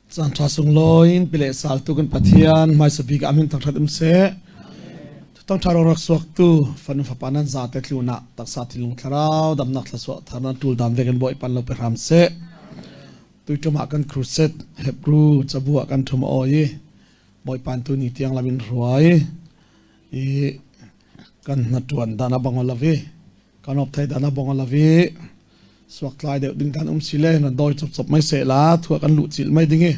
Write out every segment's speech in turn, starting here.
Caan ṭha sunglawi in pile saltu kan Pathian hmaisa bik ah min thangṭhat um seh. Thangṭha ro rak suaktu fanu fapa nan zate tlunah taksa thinlung thlarau damnak thlasuah thar nan ṭul dam ve kan Bawipa lo pe hram seh. Tuiṭum ah kan crusade Hebrew cabu ah kan ṭhum awi i Bawipa tu ni tiang lam in hruai i kan hnaṭuan dan a bang lo i kan op thei dan a bong alavi suak tlai deuh ding kan um si le na doi chop chop mai se la thua kan lu chil mai ding i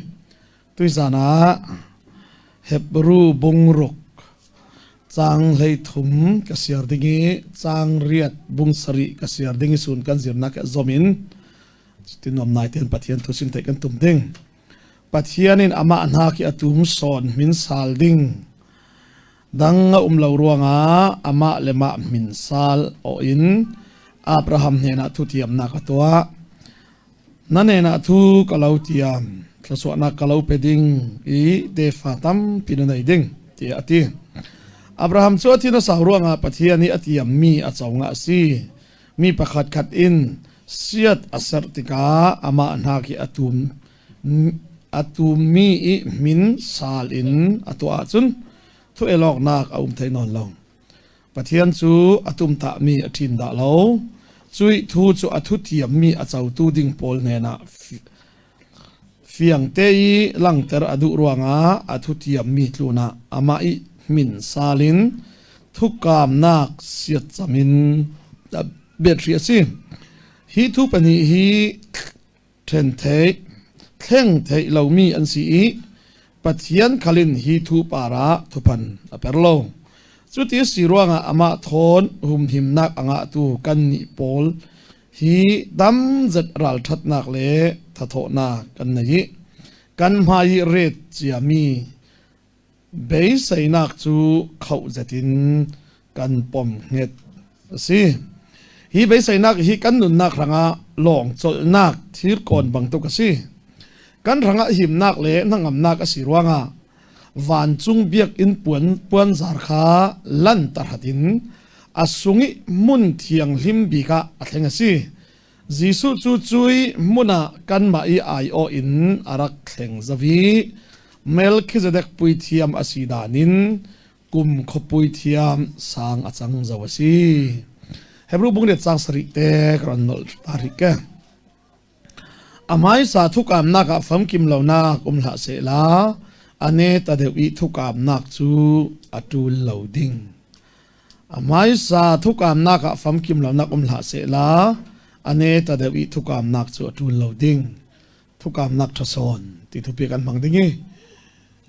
tuizan ah Hebrew bungruk chang hlei thum ka siar ding i chang riat bung sari ka siar ding i sun kan zirnak ke zomin tinom nai ten Pathian thu sim thei kan tum ding Pathian in amah hna khi atum son min sal ding Dang a um lo ruangah amah le mah min sal awh in Abraham hnenah thutiamnak a tuah. Na hnenah thu ka lo tiam, thluachuahnak ka lo pe ding i tefa tampi na nei ding, tiah a ti. Abraham cu a thin a sau ruangah Pathian i a tiammi a co nga a si. Mi pakhat khat in siat a serh tikah amah hna khi a tum A tummi i min sal in a tuah ahcun thu el awknak a um thai nawn lo. Pathian cu a tumtahmi a ṭin dah lo. Cuih thu cu a thutiammi a cotu ding pawl hnenah fiangte i langhter a duh ruangah a thutiammi tlun ah amah i min sal in thukamnak siatcam in biathri a si. Hi thu pahnih hi Ṭhen theih, thleng theih lomi an si i Pathian khal in hi thu par ah thuphan a per lo. Cuti a si ruangah amah thawn humhimnak a ngahtu kannih pawl hi damzet ralṭhatnak le thathawhnak kan nei i kan hmai i ret ciami Beiseinak cu khoh zet in kan pom hnget a si. Hi beiseinak hi kan nunnak hrangah lawng colhnak thirkawn bantuk a si. Kan hrangah himnak le hnangamnak a si ruangah vancung biakinn puan puanzar kha lantarhat in a sung i hmun thianghlim bik ah a thleng a si. Jesuh cu cui hmun ah kanmah i aiawh in a rak thleng zau i Melkhizedek puithiam a si dan in kum khuapuithiam sang a cang zau a si. Hebrew bung riat cang sarih te ka ron nolh ta rih ke. A hmaisa thukamnak ah famkim lonak um hlah sehla ane ta deuh i thukamnak cu a ṭul lo ding. A hmaisa thukamnak ah famkim lonak um hlah sehla a ne ta deuh i thukamnak cu a ṭul lo ding. Thukamnak ṭha sawn ti thupi kan hmang ding i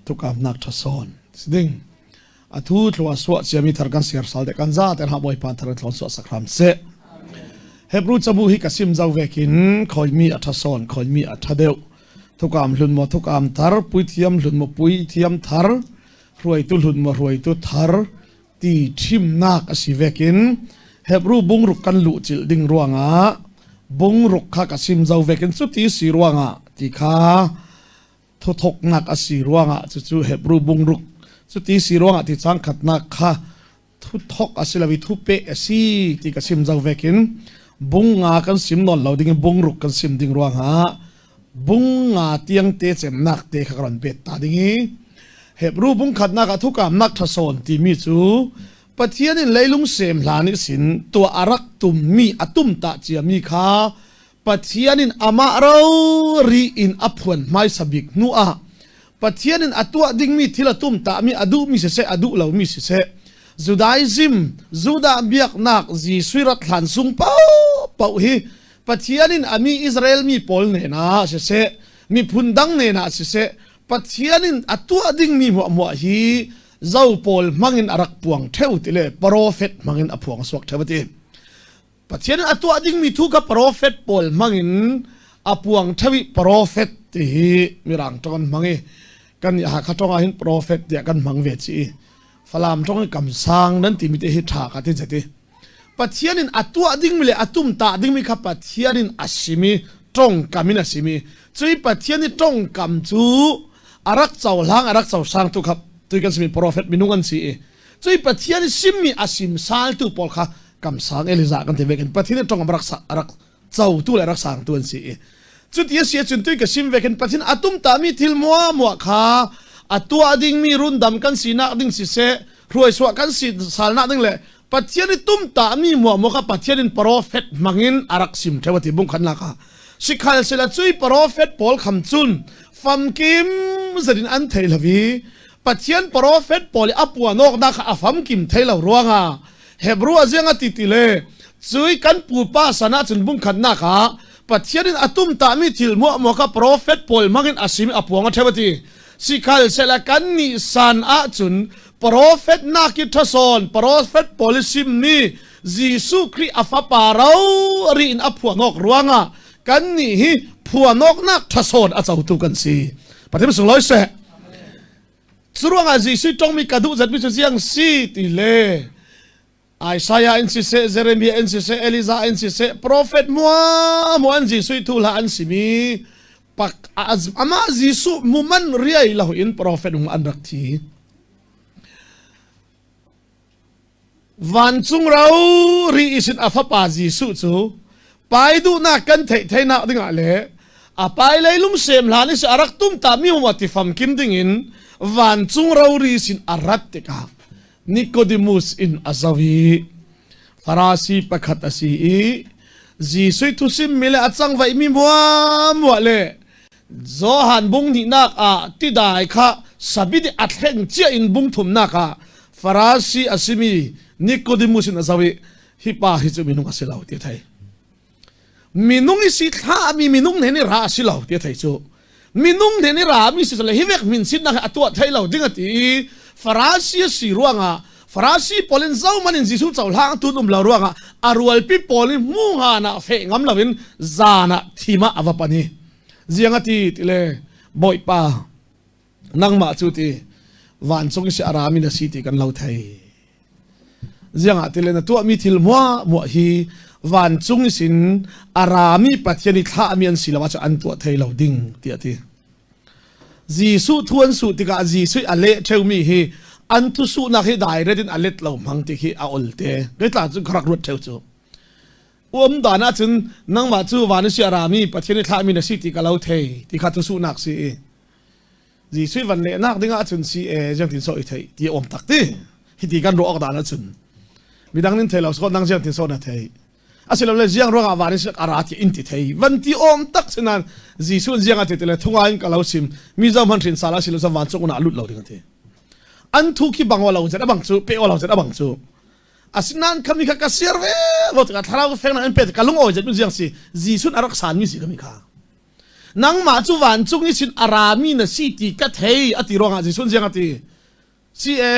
thukamnak ṭha sawn si ding. A thu thlua suah ciami thar kan siar sal de kan za ten ha Bawipa thar thlon suah sakram seh. Hebrew cabu hi ka sim zau vekin khoimi a ṭha sawn khoimi a ṭha deuh. Thukam hlun maw thukam thar puithiam hlun maw puithiam thar hruaitu hlun maw hruaitu thar ti ṭhimnak a si vekin Hebrew bungruk kan luh cilh ding ruangah bungruk kha ka sim zo vekin cuti si ruangah ti kha thuthoknak a si ruangah cucu Hebrew bungruk cuti si ruangah ti cang khatnak kha thuthok a si lo i thupe a si ti ka sim zo vekin bung nga kan sim nawn lo ding in bungruk kan sim ding ruangah bung nga tiang te cemnak te kha ka ron pet ta ding i Hebrew bung khatnak ah thukamnak ṭhasawn timi cu Pathian in leilung sem hlan i sin tuah a rak tummi a tum ta ciami kha Pathian in amah ro ri in a phuan hmaisa bik hnu ah Pathian in a tuah dingmi thil a tum tami a duhmi siseh a duh lomi siseh Judaism Judah biaknak Jesuh rat hlan sung paohpaoh hi Pathian in a mi Israel mi pawl hnenah siseh miphun dang hnenah siseh Pathian in a tuah dingmi hmuahhmuah hi zo pawl hmangin a rak puang theo ti le profet hmangin a phuang suak theo ti. Pathian in a tuah dingmi thu kha profet pawl hmangin a puang theo i profet ti hi mirang tong an hmang i kan i Hakha tong ah hin profet tiah kan hmang ve chi i Falam tong i kamsang nan timi te hi tha ka ti zeti. Pathian in a tuah dingmi le a tumtah dingmi kha Pathian in a simi tongkam in a simi cui Pathian i tongkam cu a rak cohlang a rak cosangtu kha tui kan simi prophet minung an si i cui Pathian i simmi a sim saltu pawl kha kamsang Elijah kan ti ve kan Pathian i tongkam rak rak cotu le rak sangtu an si i. Cuti a si ahcun tui ka sim ve khin Pathian a tum tami thil muamua kha a tuah dingmi rundam kan sinak ding siseh, hruaisuah kan si salnak ding le Pathian i tum tami muamua kha Pathian in profet hmangin a rak sim theo ti bung khan laka. Sikhal sila cui profet pawl kham cun famkim zetin an thei lo i Pathian profet pawl i a puanawknak kha a famkim thei lo ruangah Hebrew a ziang a ti ti le cui kan pupa san ah cun bungkhatnak ah Pathian in a tum tami thil muahmuah kha profet pawl hmangin a sim a puang a ṭheu a ti. Sikhal sehla kan nih san ahcun profet nak i ṭhasawn profet pawl i simmi Jesuh Khrih a fapa ro ri in a phuanawk ruangah kan nih hi phuanawknak ṭhasawn a cotu kan si. Pathian sunglawi seh. Curuangah Jesuh tongmi ka duh zatmi cu ziang si ti le Isaiah in siseh, Jeremiah in siseh, Elijah in siseh, profet mua mua an Jesuh thu hla an simi pak amah Jesuh muman riai lo in profet hung an rak thi. Vancung ro ri isin a fapa Jesuh cu pai duhnak kan theih theinak dingah le a pai leilung sem hlan i a rak tum ta mi huma ti famkim dingin vancung rori sin a rat tikah Nicodemus in a zo i Farasi pakhat a si i Jesuh thusim mi le a cang vai mi muamua le Johan bung hnihnak ah tidai kha sabit i a thleng cia in bung thumnak ah Farasi a simi Nicodemus in a zo i hi pa hi cu minung a si lo ti a thei. Minung i si thla mi minung nen i ra a si lo ti a thei cu. Minung nen i ra mi si le hi vek min sinnak hi a tuah thei lo ding a ti i Farasi a si ruangah Farasi pawl in zohman in Jesuh cohlang tun um lo ruangah a rualpi pawl in hmu han ah feh ngam lo in zan ah thim ah a va pan i ziang a ti ti le Bawipa nangmah cu ti vancung i si a rami na si ti kan lo thei ziang ah ti le na tuahmi thil muah muah hi vancung sin a rami Pathian i thlahmi an si lo ahcun an tuah thei lo ding tiah ti Jesuh thu an suh tikah Jesuh a leh ṭheumi hi an thusuhnak hi direct in a let lo hmang ti khi a ol te. Kei tla cu ka rak ruat ṭheu cu. Um dan ahcun nangmah cu van i si a rami Pathian i thlahmi na si ti ka lo thei ti kha thusuhnak si i Jesuh van lehnak ding ahcun si e ziang tin so i thei ti a um tak ti. Hiti kan ruah awk dan ahcun midang nin thei lo so nang ziang tin so na thei. Asilole ziang ruangah van in a ra ti in ti thei van ti awm tak sinan Jesuh ziang a ti ti le thunga in ka lo sim mi zo hman hrin sala silo van cung una lut lo ding ti an thu khi bang lo zet abang cu pe lo zet abang cu asinan khami kha ka siar ve lo ka thlarau feng na en pe ka lung oi zet ziang si Jesuh a rak san mi si kami kha nangmah cu vancung i sin arami na si ti ka thei ati ruangah Jesuh ziang ati si e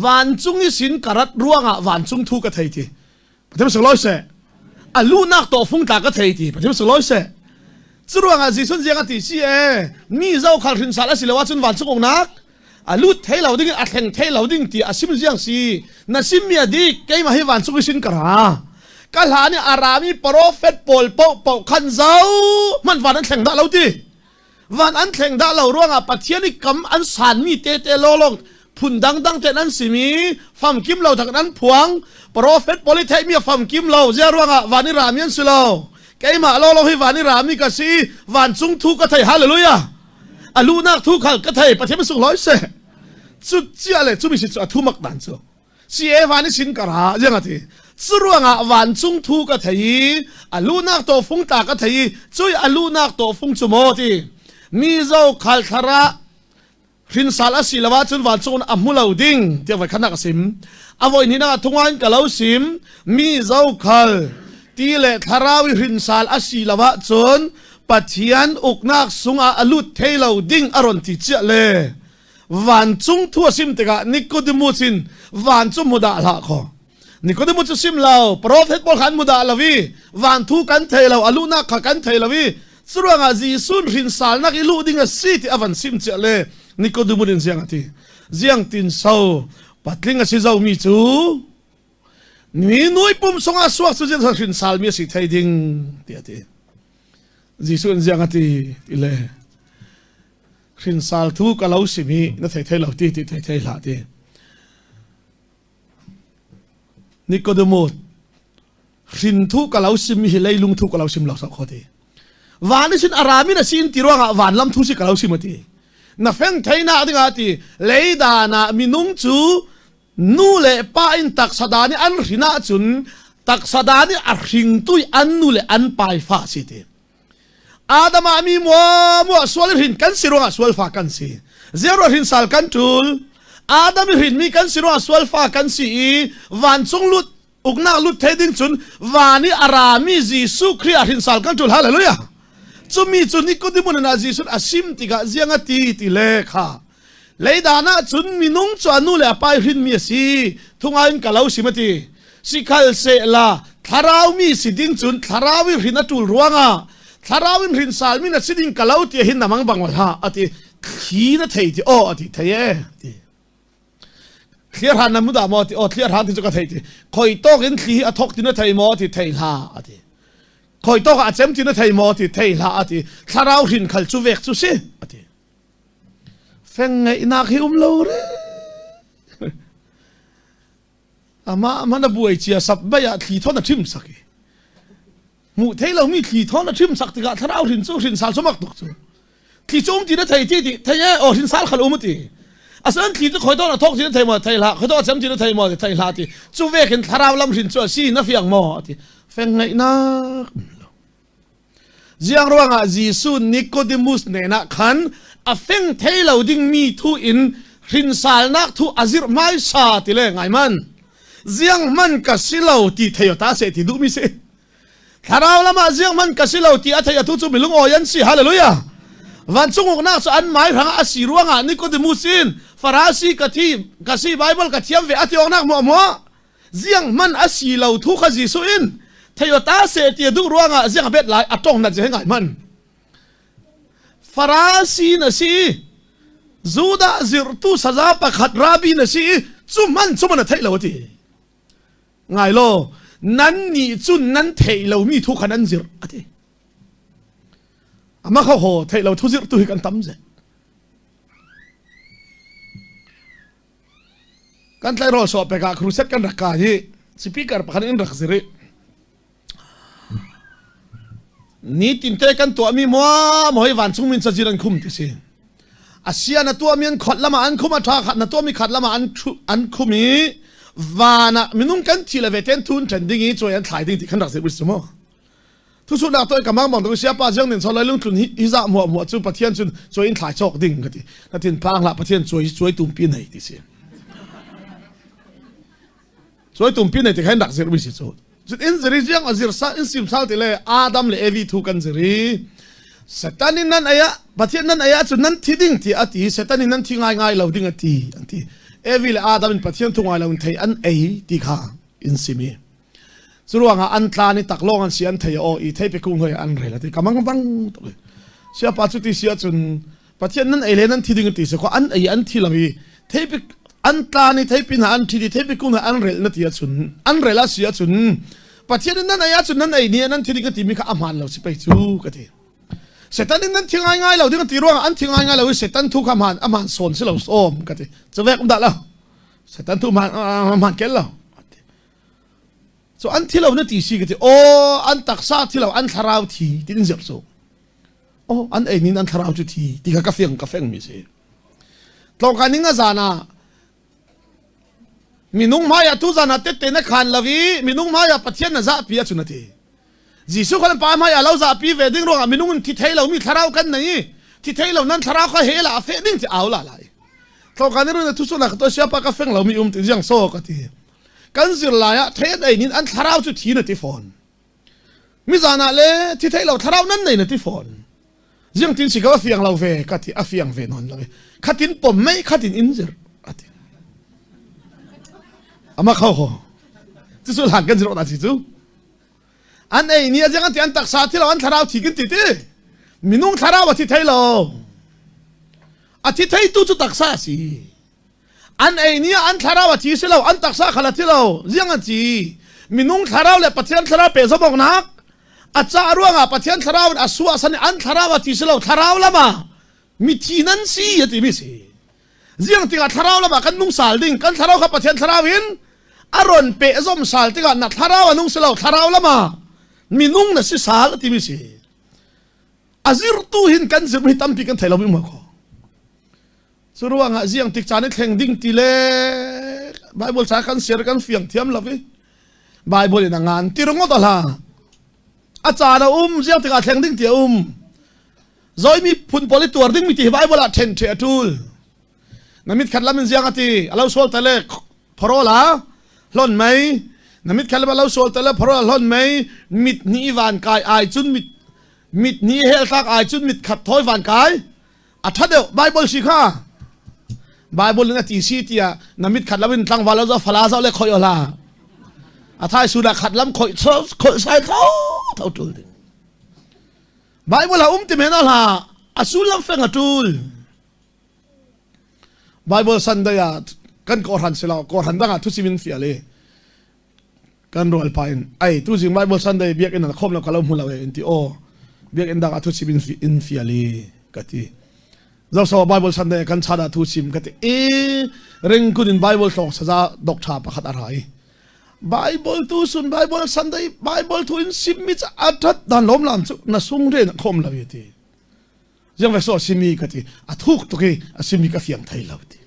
Vancung i sin ka rat ruangah vancung thu ka thei ti. Pathian sunglawi seh. A luhnak tawhfung tla ka thei ti. Pathian sunglawi seh. Cu ruangah Jesuh ziang a ti si e mi zokhal hrinsal a si lo ahcun vancung uknak a lut thei lo ding a thleng thei lo ding ti a sim ziang si na sim mi a dik keimah hi vancung i sin ka ra ka hlan i a rami profet pawl paoh paoh khan zo hman van an thleng dah lo ti Van an thleng dah lo ruangah Pathian i kam an sanmi tete lawlawng phun dangdang ten an simi famkim lo tak an phuang profet pawl i theihmi a famkim lo zia ruangah van i rami an si lo keimah lawlawng hi van i rami ka si vancung thu ka thei hallelujah a luhnak thu khal ka thei Pathian sunglawi seh cu cia le cumi si cu a thu mak dan cu Si e van i sin ka ra ziang ati curuangah vancung thu ka thei i a luhnak tawfung tla ka thei i cui a luhnak tawfung cu maw ti mi zo khal thlara hrinsal a si lo ahcun vancung a hmu lo ding tiah voi khat a sim a voi hnih nak thungain ka lo sim mi zo khal ti le thlarau i hrinsal a si lo ahcun Pathian uknak sungah a lut thei lo ding a ron ti chiah le Vancung thu a sim tikah Nicodemus in vancung mu dah hlah kho. Nicodemus cu sim lo, profet pawl kha an mu dah lo i van thu kan thei lo, a luhnak kha kan thei lo i curuangah Jesuh hrinsalnak i luh ding a si ti a van sim chiah le Nicodemus in ziang a ti. Ziang tin so patling a si zomi cu mi nui pum sungah suak cu ziang hrinsalmi a si thei ding ti a ti. Jesuh in ziang a ti ti le hrinsal thu ka lo sim hi na thei thei lo ti ti thei thei hlah ti Nicodemus hrin thu ka lo sim hi leilung thu ka lo sim lo sok kho ti. Van i sin arami na sin ti ruangah van lam thu si ka lo sim ati. Na feng theinak dingah ti leidan ah minung cu nu le pa in taksa dan i an hrin ahcun taksa dan i a hringtu i an nu le an pa i fa si ti. Adam ah mi mua mua sual hrin kan si ruangah sual fa kan si. Zero hrin sal kan tul. Adam i hrin mi kan si ruangah sual fa kan si i vancung lut uknak lut thei ding cun van i a rami Jesuh Khrih ah hrin sal kan tul. Hallelujah. Cumi cu Nicodemus ah Jesuh a sim tikah ziang a ti ti le kha Leidan ah cun minung cu a nu le a pa i hrinmi a si. Thungai in ka lo sim a ti. Sikhal sehla thlarau mi si ding cun thlarau i hrin a ṭul ruangah thlarau in hrin salmi na si ding ka lo ti hin na mang bang hlah a ti. Thli na thei ti aw a ti thei e ti. Thliar han na mu dah maw ti aw thliar han ti cu ka thei ti. Khoi tawk in thli hi a thok ti na thei maw ti thei hlah a ti. Khoi tawk ah a cem ti na thei maw ti thei hlah a ti. Thlarau hrin khal cu vek cu si a ti. Feng ngeihnak hi um lo re. Amah man a buai cia sap bai ah thli thon a thim sak i. Hmuh thei lomi thli thon a thim sak tikah thlarau hrin cu hrin sal cu mak tuk cu. Thli cu um ti na thei ti ti thei e o hrin sal khal um ti. Asan thli cu khoi don a thok ti na thei maw thei hlah khoi don a cem ti na thei maw ti thei hlah ti. Cu ve khin thlarau lam hrin cu a si na fiang maw ti. Feng ngeihnak um lo. Ziang ruangah Jesuh Nicodemus hnenah khan a feng thei lo dingmi thu in hrinsalnak thu a zirh hmaisa ti le ngai man. Ziang hman ka si lo ti thei ta se ti duhmi si. Thlarau lam ah ziang hman ka si lo ti a thei atu cu milung awi an si. Hallelujah. Vancung uknak cu an mai hrangah a si ruangah Nicodemus in Farasi ka thi ka si Bible ka thiam ve a ti awknak muah muah ziang hman a si lo thu kha Jesuh in theio ta se ti duh ruangah ziang a bet lai a tong na je ngai man Farasi na si Judah zirtu saza pakhat rabbi na si cu man cu man a theih lo ti ngai lo nan nih cun nan theih lo mi thu kha nan zirh ati ama kha ho theih lo thu zirh tu hi kan tam ze Kan tlairawl sawh pek ah crusade kan rak ka hi speaker pakhat in rak zir i nitin te kan tuahmi muam hoi vancung min cazin an khum ti si asia na tuahmi an khot lama an khum a tha khat na tuahmi khat lama an an khum i van ah minung kan thi le ve ten thun then ding i choi an thlai ding ti khan rak zir mu Thuchunnak toi ka mang bang tung siapa jiang nin cholai lung tlun hi iza muah muah cu Pathian cun choi in thlai chok ding ka ti na tin pang la Pathian choi choi tumpi nei ti si choi tumpi nei ti khain rak zir mi si chu cun in ziri jiang a zir sa in sim sal ti le Adam le Evi thu kan ziri Satan in nan aya Pathian nan aya cu nan thi ding ti ati Satan in nan thi ngai ngai lo ding ati an ti Evi le Adam in Pathian thu ngai lo in thei an ei ti kha in simi Curuangah an tlan i taklawng an si an thei aw i theipi kung hoi an rel ati kamang bang tuk siapa cu ti si ahcun Pathian nan ei le nan thi ding ti si ko an ei an thi lo i theipi an tlan i theipi hna an thi di theipi kung hna an rel na ti ahcun an rel a si ahcun Pathian in nan ei ahcun nan ei ni nan thi ding ka timi kha a hmaan lo si pei cu ka ti Satan in nan thi ngai ngai lo ding ti ruangah an thi ngai ngai lo i Satan thu kha hmaan a hmaan sawn si lo som ka ti cuvek um dah lo Satan thu hmaan hmaan kel lo So an thi lo na ti si ka ti aw an taksa thi lo an thlarau thi ti in ziap so oh an ei nin an thlarau cu thi ti kha ka fiang ka feng mi si tlawngka ning a zan ah minung hmai ah tu zan ah tette na khan lo i minung hmai ah pathian na zahpi ahcun a ti Jesuh khan pa hmai ah lo zahpi ve ding ruangah minung in thi thei lo mi thlarau kan nei i thi thei lo nan thlarau kha hel ah a feh ding ti au la lai tlawngka ni run thu su na ka to sia pa ka feng lo mi um ti jiang so ka ti kan zirlai ah thei an ei nin an thlarau cu thi na ti fawn mizan ah le thi thei lo thlarau nan nei na ti fawn ziang tin si ka a fiang lo ve ka ti a fiang ve non lo khatin pom mei khatin in zir ati ama kho ho chu su hlan kan zir na chi chu an ei ni a ziang an ti an taksa thi lo an thlarau thi kin ti ti minung thlarau a thi thei lo a thi thei tu cu taksa si An ei ni ah an thlarau a thi si lo, an taksa khal a thi lo. Ziang an ci. Minung thlarau le Pathian thlarau pe zomawknak a cah ruangah Pathian thlarau in a suah san i an thlarau a thi si lo, thlarau lam ah mithi nan si a timi si. Ziang tikah thlarau lam ah kan nung sal ding, kan thlarau kha Pathian thlarau in a ron pe zom sal tikah na thlarau a nung si lo, thlarau lam ah minung na si sal a timi si. A zirtu hin kan zir hi tampi kan thei lo mi ma kho. Cu ruangah ziang tik caan i thleng ding ti le Bible ca kan share kan fiang thiam lo i Bible in a ngan ti ringot a hla. A caan a um ziang tikah thleng ding ti a um. Zoi mi phun pawl i tuar ding mi ti hi Bible ah then the a tul. Na mit khat lam in ziang a ti a lo sual tale phorol a hlon mei na mit khat lam a lo sual tale phorol a hlon mei mit ni van kai ai cun mit mit ni hel tlak ai cun mit khat thoi van kai a ṭha deuh Bible si kha Bible in a ti si tiah na mit khat lam in tlangval zo fala zo le khoi ola a thai su da khat lam khoi khoi sai tho tho tul ding Bible a um ti men hla a sullam feng a tul Bible Sunday ah kan kawhran silo kawhran dang ah thusim in fial i kan rual pa in ai tu zing Bible Sunday biakinn an khom lo ka lo hmu lo e in ti aw biakinn dang ah thu chim in in fial i ka ti zo Bible Sunday kan chan ah thu chim ka ti e ringkun in Bible tlong saza dok tha pakhat a rai Bible tu sun Bible Sunday Bible thu in sim mi cha athat dan lom lam chu na sung re na khom lo ti Ziang ve so simi ka ti a thuk tuk i a simi ka fiang thei lo ti.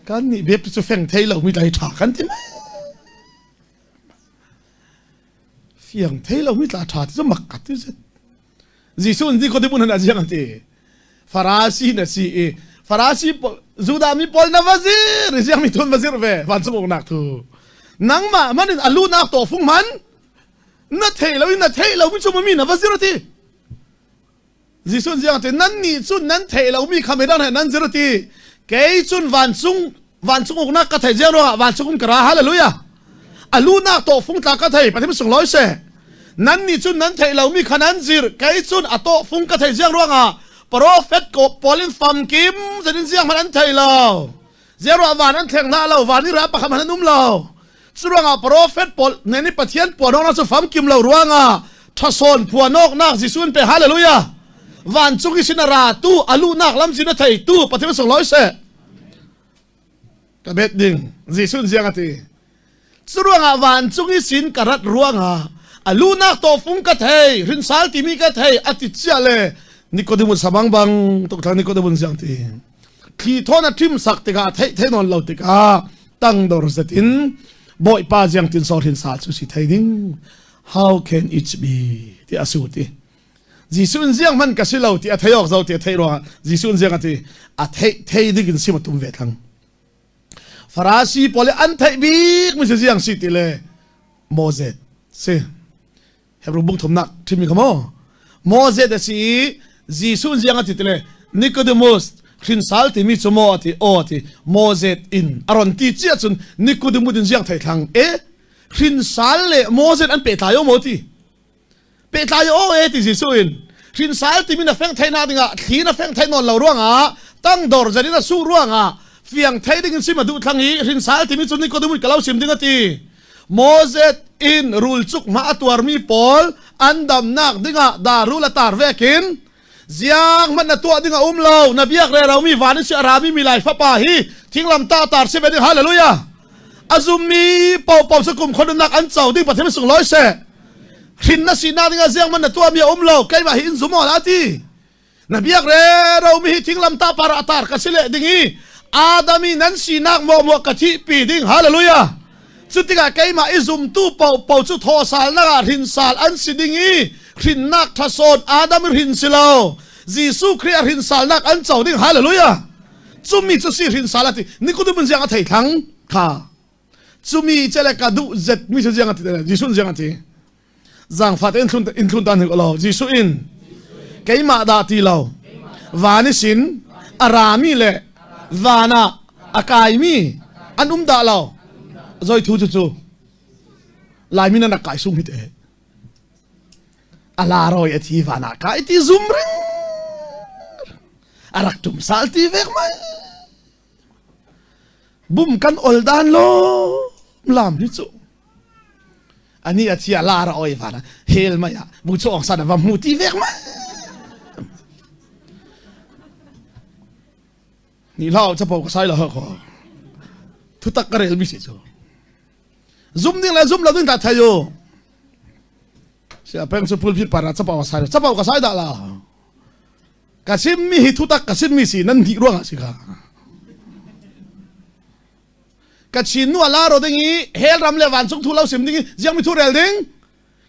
Kan nih bep cu feng thei lo mi tlai tha kan ti mai. Fiang thei lo mi tla tha ti cu mak ka ti zet. Jesuh in Nicodemus han aziang an ti. Farasi na si i Farasi Judah mi pawl na va zir ziang mi thun va zir ve vancung uknak thu. Nangmah man in alu nak to fung man na thei lo in na theih lo mi cu mi na va zir ti Jesuh ziang ti nan nih cun nan theih lo mi kha midang he nan zir ti kei cun vancung vancung uknak ka thei ziang ruangah vancung um ka ra hallelujah alunak to fung tla ka thei pathian sung loi se nan nih cun nan theih lo mi kha nan zir kei cun a to fung ka thei ziang ruangah prophet ko Paul in famkim zetin ziang hmanh an thei lo ziang ruah van an thleng hna lo van i ra pakhat hmanh an um lo Curuangah profet pawl ne nih Pathian puanawknak cu famkim lo ruangah ṭhasawn phuanawknak Jesuh in pe hallelujah vancung i sin a ra tu a luhnak lamzin a thei tu Pathian sunglawi seh ka bet ding Jesuh ziang a ti curuangah vancung i sin ka rat ruangah a luhnak tawfung ka thei rinsal timi ka thei a ti cia le Nicodemus sabang bang tuk thlang Nicodemus ziang ti thli thawn a ṭhim sak tikah theih thei nawn lo tikah tangdor zet in Bawipa ziang tin so hrin sa cu si thei ding how can it be ti a su ti Jesuh in ziang hman ka si lo ti a thei awk zo ti a thei ruangah Jesuh in ziang a ti a thei thei ding in sim a tum ve thlang Farasi pawl an theih bik mi si ziang si ti le Moses si Hebrew bung thumnak ṭhimmi kha maw Moses a si i Jesuh ziang a ti tile Nicodemus hrinsal timi cu maw a ti aw a ti Moses in a ron ti cia cun Nicodemus in ziang thei thlang e hrinsal le Moses an pehtlai o maw ti pehtlai o e ti Jesuh in hrinsal timi na feng thei na dingah thli na feng thei nawn lo ruangah tangdor zan in a su ruangah fiang thei ding in sim a duh thlang i hrinsal timi cu Nicodemus ka lo sim ding a ti Moses in rulcuk hma a tuarmi pawl an damnak dingah dah rul a tar vekin ziang hmanh na tuah ding a um lo na biak reromi van in si a rami mi lai fapa hi thinglam ta tar si ve ding hallelujah a zummi paohpaoh cu kum khua an co ding pathian sung loi seh hrin na sinak dingah ziang hmanh na tuahmi a um lo keimah hi in zum aw la ti Na biak rero mi hi thinglam ta par ah tar ka si leh ding i Adam i nan sinak mawhmawh ka thihpi ding hallelujah cutikah keimah i zumtu paohpaoh cu thawsalnak ah hrinsal an si ding i hrinnak ṭhasawn Adam i hrin si lo Jesuh Khrih a hrinsalnak an co ding hallelujah cumi cu si hrinsal a ti Nicodemus ziang a thei thlang kha cumi cele ka duh zet mi cu ziang a ti Jesuh ziang a ti Zaangfah tein in thlun ta hnik law Jesuh in keimah dah ti lo van i sin a rami le van ah a kaimi an um dah lo zoi thu cu cu Laimi nan rak kai sung hi te a la roi a thi van ah kai ti zum ring a rak tum sal ti vek mai bum kan ol dan lo lam hi cu ani a thi a lar a oi van hel mai ah bu chu ong san va mu ti vek ma ni lau chapo ka sai lo ko thu tak ka rel mi si chu zum ding le zum lo ding ta thayo. Sia peng cu pulpit par ah capau a sai capau ka sai dah la. Ka simmi hi thutak ka simmi si nan dih ruangah si kha. Kachin nu a la ro ding i hell ram le vancung thu lo sim ding i ziang mi thu rel ding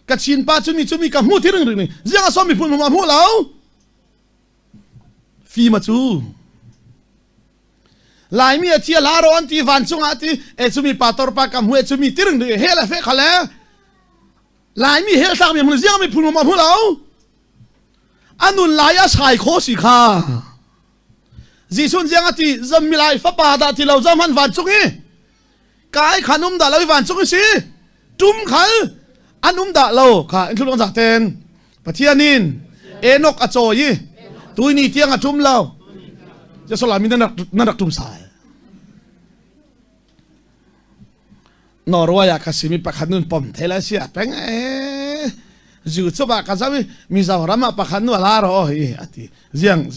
Kachin pa cu mi cu mi ka hmu ti ring ring ning ziang a som miphun hmu hmu lo fima cu Laimi a thi a la ro an ti vancung ah ti e cu mi pa tor pa ka hmu e cu mi ti ring ring hell a fe khale Laimi hell thlak mi hmu ziang miphun hmu hmu lo anun lai a sai kho si kha Jesuh ziang a ti zammi lai fapa dah ti lo zam han vancung i kai khan um dah lo i vancung i si tum khal an um dah lo kha in thlulong zak ten Pathian in Enoch a cawi i tuini tiang a tum lo Jesuh mi nan rak nan rak tum sai Norway ah ka simi pakhat nun pom thela si a peng e zu chu ba ka zawi Mizoram ah pakhat nu ala ro hi ati ziang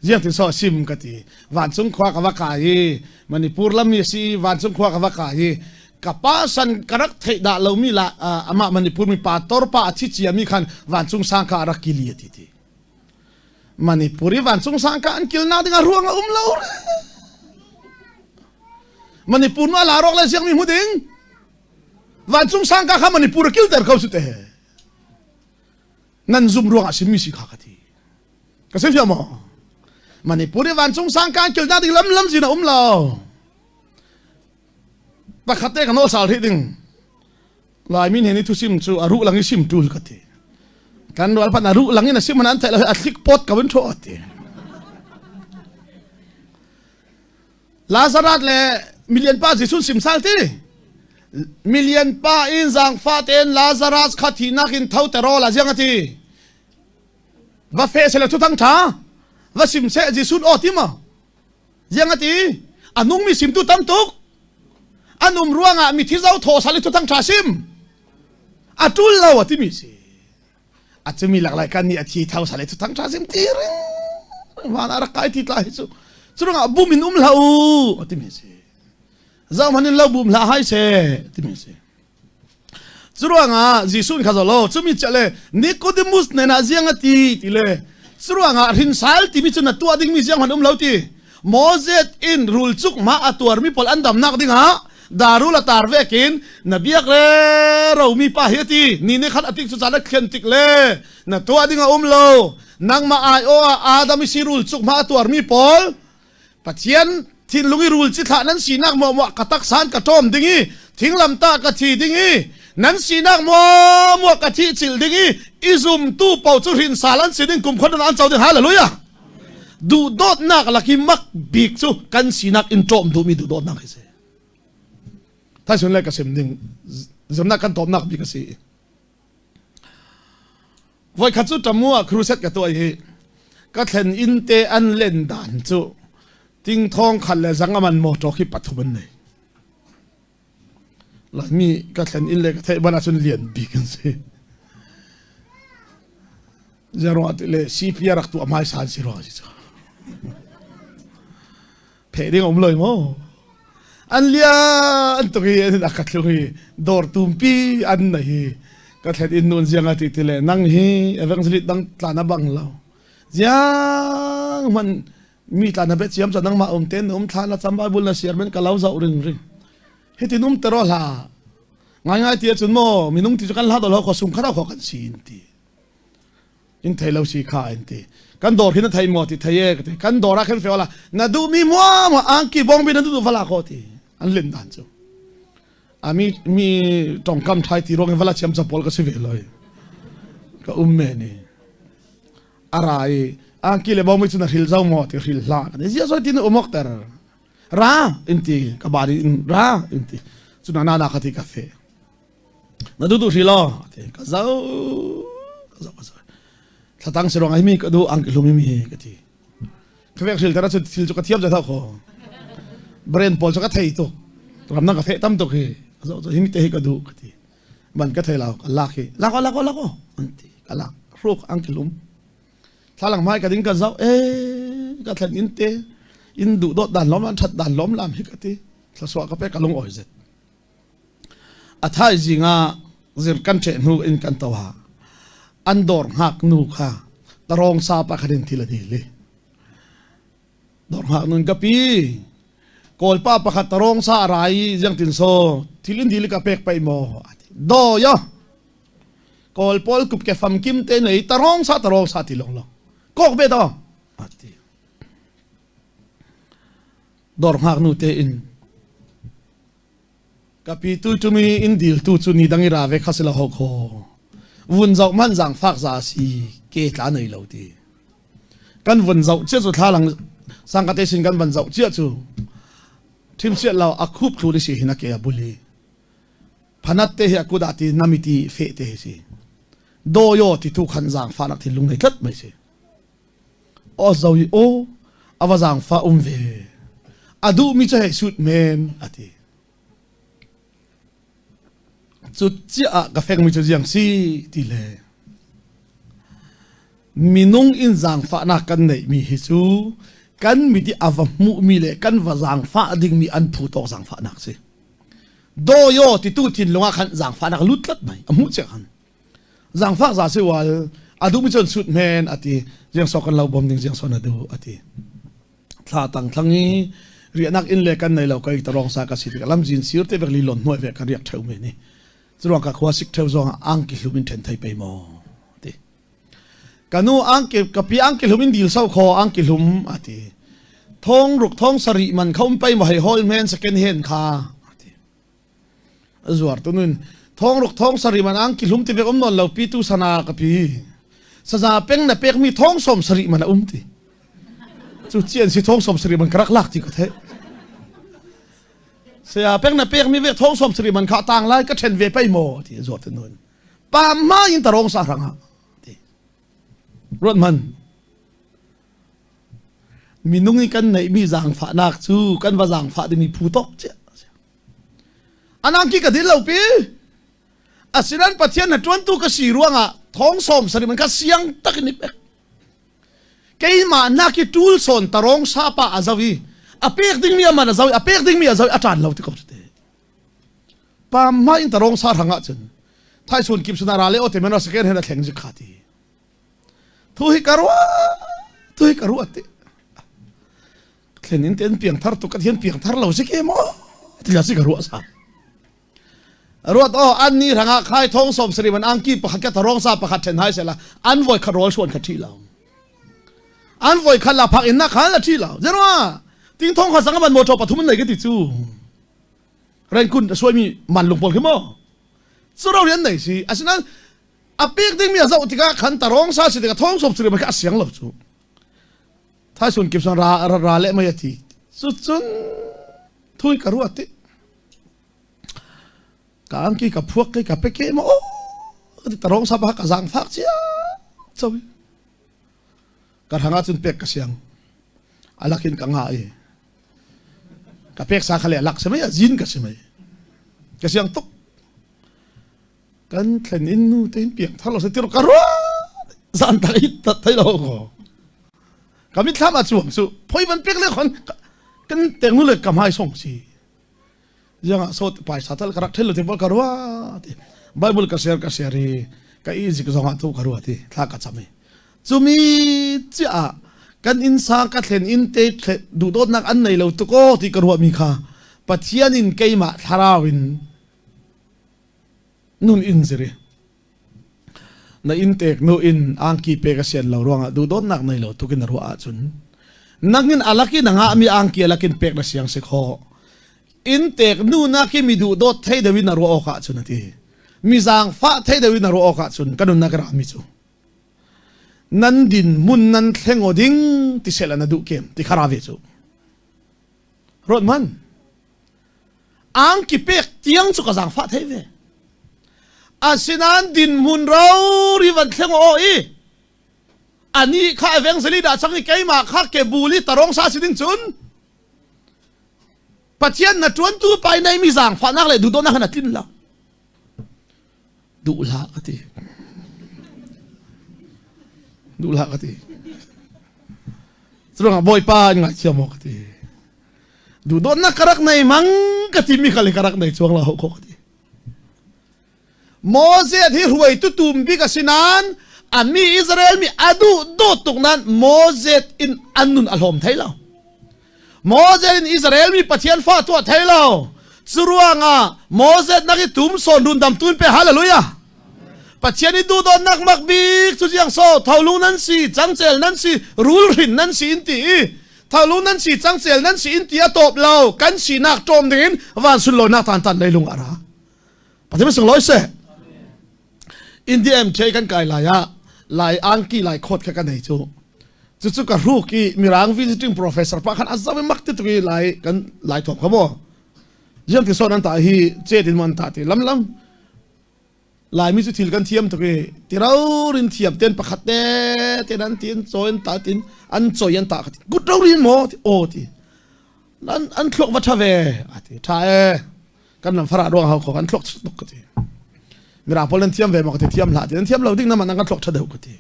ziang tin so sim ka ti vancung khua ka va ka hi Manipur lam mi si vancung khua ka va ka hi ka pa san ka rak theih dah lo mi la amah Manipur mi pa tor pa a thi chia mi khan vancung sang ka rak kili ati ti Manipur i vancung sang ka an kil na ding a ruang a um lo re Manipur nu ala rawk le siang mi hmu ding vancung sangka kha Manipur a kilter ko su te nan zum ruang ah simi si kha ka ti ka si fiam maw Manipur i vancung sangka an kilnak ding lam lam zin a um lo pakhat te ka nawl sal rih ding Laimi he ni thusim cu a ruh lang i sim tul ka ti. Kan rual pan a ruh lang in a sim an theih lo a thlik pot ka vun tho ti. Lazarus le milian pa Jesuh sim sal ti. Milian pa in zaangfa tein Lazarus kha thihnak in tho te rawl a ziang a ti. Va fe se le thu thang tha. Va sim se Jesuh aw ti ma. Ziang a ti? A nungmi simtu tam tuk. An um ruangah mithi zo thaw sal i thuthang ṭha sim. A ṭul lo a timi si. A cumi laklai kan nih a thi tho sal i thuthang ṭha sim ti ring. Van ah rak kai ti tla hi cu. Curangah bum in um hlah u a timi si. Zohman in lo bum hlah hai se timi si. Curuangah Jesuh kha zolo cumi chia le Nicodemus nen ah ziang a ti ti le curuangah hrinsal timi cu na tuah dingmi ziang hmanh um lo ti Moses in rulcuk ma a tuarmi pawl an damnak dingah darul a tar vekin na biak le romi pa hi ti ni ne khat atik cu caan a thlen tik le na tuah ding a um lo nangmah ai o ah Adam i si rulcuk ma a tuarmi pawl Pathian thinlung i rul ci thlah nan sinak maw ka taksan ka ṭawm ding i thinglam ta ka thi ding i nan sinak maw maw ka thi cil ding i i zumtu paoh cu hrinsal an si ding kum khon an co ding hallelujah duhdawtnak laki mak bik cu kan sinak in ṭawm duhmi duhdawtnak hi si thaisun le ka sim ding zumnak kan tawmnak bik a si Voikhat cu ṭamu ah crusade ka tuah i ka thlen inn te an len dan cu tingthawng khat le zang aman motor khi pathum an nei. Laimi ka thlen inn le ka theih ban ahcun lian bik an si. Zero ti le CPR rak tuah hmai san si ruang si cu. Pheh ding um loi maw? An lia an tuk i an ka thlung i dawr tumpi an na hi ka thlet in nun ziang a ti ti le nang hi evangelist dang tla na bang lo ziang man mi tla na be chiam cha nang ma um ten um thla na cham bible na share men ka lo zau ring ring hitin um tero hla ngai ngai ti chun mo minung ti chu kan hla do lo ko sung khara kho kan sin ti in thei lo si kha in ti kan dawr khi na thei maw ti thei e ka ti kan dawr ah khan fe wala na duh mi mua ma angki bong bi na duh vala ko ti an len dan chu ami mi tongkam thai ti rong vala chiam cha pol ka si ve loi ka um me ni arai angki le bong mi chu na hril zau mo ti hril hla kan zia soi tin umok ter ra in ti ka bari in ra in ti chu na na na ka ti ka fe Na duh duh hri law ti ka zau ka zau ka zau thlatang si ruang ai mi ka duh ang hlum mi ka ti ka vek hril tara chu thil chu ka thiam za kho brain pawl chu ka thei tuk ram nang ka fe tam tuk hi ka zau chu hi mi te hi ka duh ka ti man ka thei lo ka lak hi lak lak lak an ti ka lak hruk ang kilum thlalang mai ka ding ka zau e ka thlen in te in duh dot dan lom an that dan lom lam hi ka ti thlaswa ka pe ka lung oi zet A thaizing ah zir kan ṭeh hnu in kan to ha. An dawr hngak nu kha tarawng sa pakhat in thil a dil i dawr hngak nun ka pi Kawlpa pakhat tarawng sa a ra i ziangtin so thil in dil i ka pek paih maw do yo Kawl pawl kup ke famkim te nei tarong sa tarong sa ti long long kok be do ati dor hngak nu te in ka pi tu tumi in dil tu chu ni dang i ra ve kha sila ho kho vun zau man zang fak za si ke tla nei lo ti kan vun zau chia chu thla lang sang ka te sin kan van zau chia chu thim sia lo a khup thlu si hin a ke a buli phanat te hi a kut ah ti nami ti fe te hi si doyo ti tu khan zaangfahnak thinlung nei tlat mai si o zo i o awa zaangfa um ve a duh mi cu hei sut men ati cu cia ah ka feng mi cu ziang si ti le minung in zaangfahnak kan neih mi hi cu kan mit i a va hmuh mi le kan va zaangfah ding mi an phu tawk zaangfahnak si Doyo titu thinlung ah khan zaangfahnak lut tlat mai a hmuh cia khan zaangfak za si wal a duh mi cun sut men ati jiang so kan lo bom ding jiang so na du ati thla tang thlang i riahnak inn le kan nei lo kai tarong sa ka si tik lam jin sir te vek li lon hnuai ve ka riak theu me ni chuang ka khua sik theu zong ang ki hlum in then thai pe mo ti kanu angki kapi angki hlum in dil sau kho angki hlum ati thong ruk thong sari man khom pai mo hei hol men second hand kha ati zuar tu nun thong ruk thong sari man angki hlum ti vek om non lo pi tu sana kapi saza peng na pek mi thong som sari man a um ti chu chian si thong som sari man karak lak ti ka the saya peng na pek mi vek thong som sari man kha tang lai ka then ve pai mo ti zuar tu nun pa ma in tarong sa ranga ti ruat man minung i kan neih mi zaangfahnak cu kan va zaangfah dingmi phu tok cia anang ki ka dil lo pi asinan pathian na tuantu ka si ruangah thong som sari man ka siang tak in pek keimah nak i tul son tarong sa pa azawi a pek ding mi aman azawi a pek ding mi azawi a tan lo ti ko te pa ma in tarong sa ranga cun thai sun kip suna ra le o te mena second hand a thleng ji khati thu hi karwa thu hi karwa te thlen in ten piang thar tu ka thian piang thar lo si ke mo ti la si karwa sa ruat o an ni ranga khai thong som sri man angki pakhat ka tarong sa pakhat then hai sela an voi kha rol suan kha thi lo an voi kha la phak in na kha la thi lo zero ting thong kha sang man motor pathum nei ke ti chu Renkun a suaimi man lung pawl khi maw cu ro rian nei si asinain a pek dingmi a zoh tikah khan tarong sa si tikah thong sop suri kha a siang lo cu thaisun kip san ra ra ra le mai ati cu cun thui ka ruat ti ka angki ka phuak ke ka peke ma o tarong sa pa ka zang fak chia chawi ka ranga cun pek ka siang alakin ka nga i ka pek sa kha le lak si mei zin ka si mei ka siang tuk kan thlen in nu te in piang thar lo se tir ka ru zan ta i ta thai lo ko ka mit thlam a chuang su phoi van pek le khon kan teng nu le ka mai song si Ziangah sawt paisa tal ka rak ṭhel lo te bol ka rua ti. Bible ka share ka share i ka i zik zongah tu ka rua ti thla ka cam i. Cumi chiah ah kan inn sang ka thlen inn te duhdawtnak an nei lo tuk aw ti ka ruahmi kha Pathian in keimah thlarau in nun in ziri. Na inn tek nu in angki pek a sian lo ruangah duhdawtnak nei lo tuk in na ruah ahcun nangin alak in a ngahmi angki alakin pek na siang si khawh. Inn tek nu nak hi mi duhdawt thei deuh in na ruah awk ahcun a ti. Mi zaangfah thei deuh in na ruah awk ahcun ka nunnak i rami cu nan din mun nan thleng aw ding ti sehla na duh kem ti kha ra ve cu. Ruat man. Angki pek tiang cu ka zaangfah thei ve. Asinain dinhmun rori van thleng aw i ani kha evangelist dah chang i keimah kha ke bul i tarong sa si ding cun Pathian na ṭuantu pai nei mi zaangfahnak le duhdawtnak khan a tlin lo. Duh hlah ka ti. Duh hlah ka ti. Curuangah Bawipa in ngaithiam aw ka ti. Duhdawtnak ka rak nei mang ka timi kha le ka rak nei chuang lo ho kho ka ti. Moses hi hruaitu tum bik a si nain A mi Israel mi a duh dawt tuk nain Moses in an nun a hlawm thei lo. Moses in Israel mi Pathian fa tuah thei lo. Cu ruangah Moses nak i tum sawn rundam tun pe hallelujah. Pathian i duhdawtnak mak bik cu ziang so tholung nan si cangcel nan si rulhrin nan si in ti i tholung nan si cangcel nan si in ti a tawp lo kan sinak ṭawm ding in van sunlawinak tan tan leilung a ra. Pathian sunglawi seh. India MK kan kai lai ah lai angki lai khawt kha ka nei cu. Cucu ka hruk i mirang visiting professor pa khan a zaw i mak ti tuk i lai kan lai thuam kha maw. Jiang ti sawn an ta hi chet in an ta ti lam lam. Laimi cu thil kan thiam tuk i tirorin thiam ten pakhat te ten an tin chawi an ta tin an choi an ta ka ti. Good rorin maw ti aw ti. An an thluak va tha ve a ti. Tha e. Kan lam farah ruang hau kho kan thluak tuk ka ti. Mirang pawl nan thiam ve maw ka ti thiam hlah ti. Nan thiam lo ding na man an kan thluak tha deuh ka ti.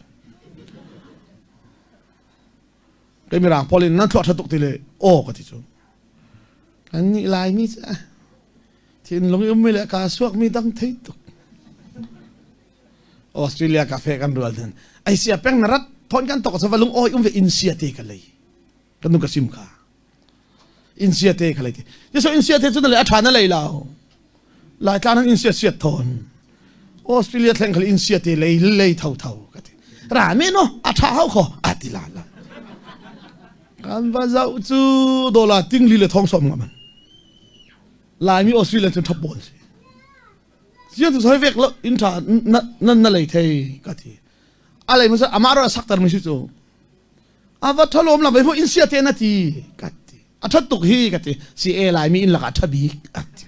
Kei mirang pawl in nan thluak tha tuk ti le aw ka ti cu. Kan nih Laimi cu thinlung i ummi le kaa suakmi dang thei tuk. Australia cafe kan rual den. Ai sia peng na rat thon kan tok sa valung oi um ve in sia te ka lei. Kan nu ka sim kha. In sia te ka lei ti. Ti so in sia te chu na le a tha na lei lo. Lai tlan han in sia siat thon. Australia thleng khal in sia te lei lei tho tho ka ti. Ra me no a tha hau kho a ti la la. Kan va zau chu dola ting li le thong som nga man. Laimi Australia cun ṭhap bawl si. Ziang tu soi vek lo in ṭha na na na lei thei ka ti. A lei masa amah ro sakter mi si cu. A va thalom la vai in sia te na ti ka ti. A ṭhat tuk hi ka ti. Si e Laimi in lakah ṭha bik a ti.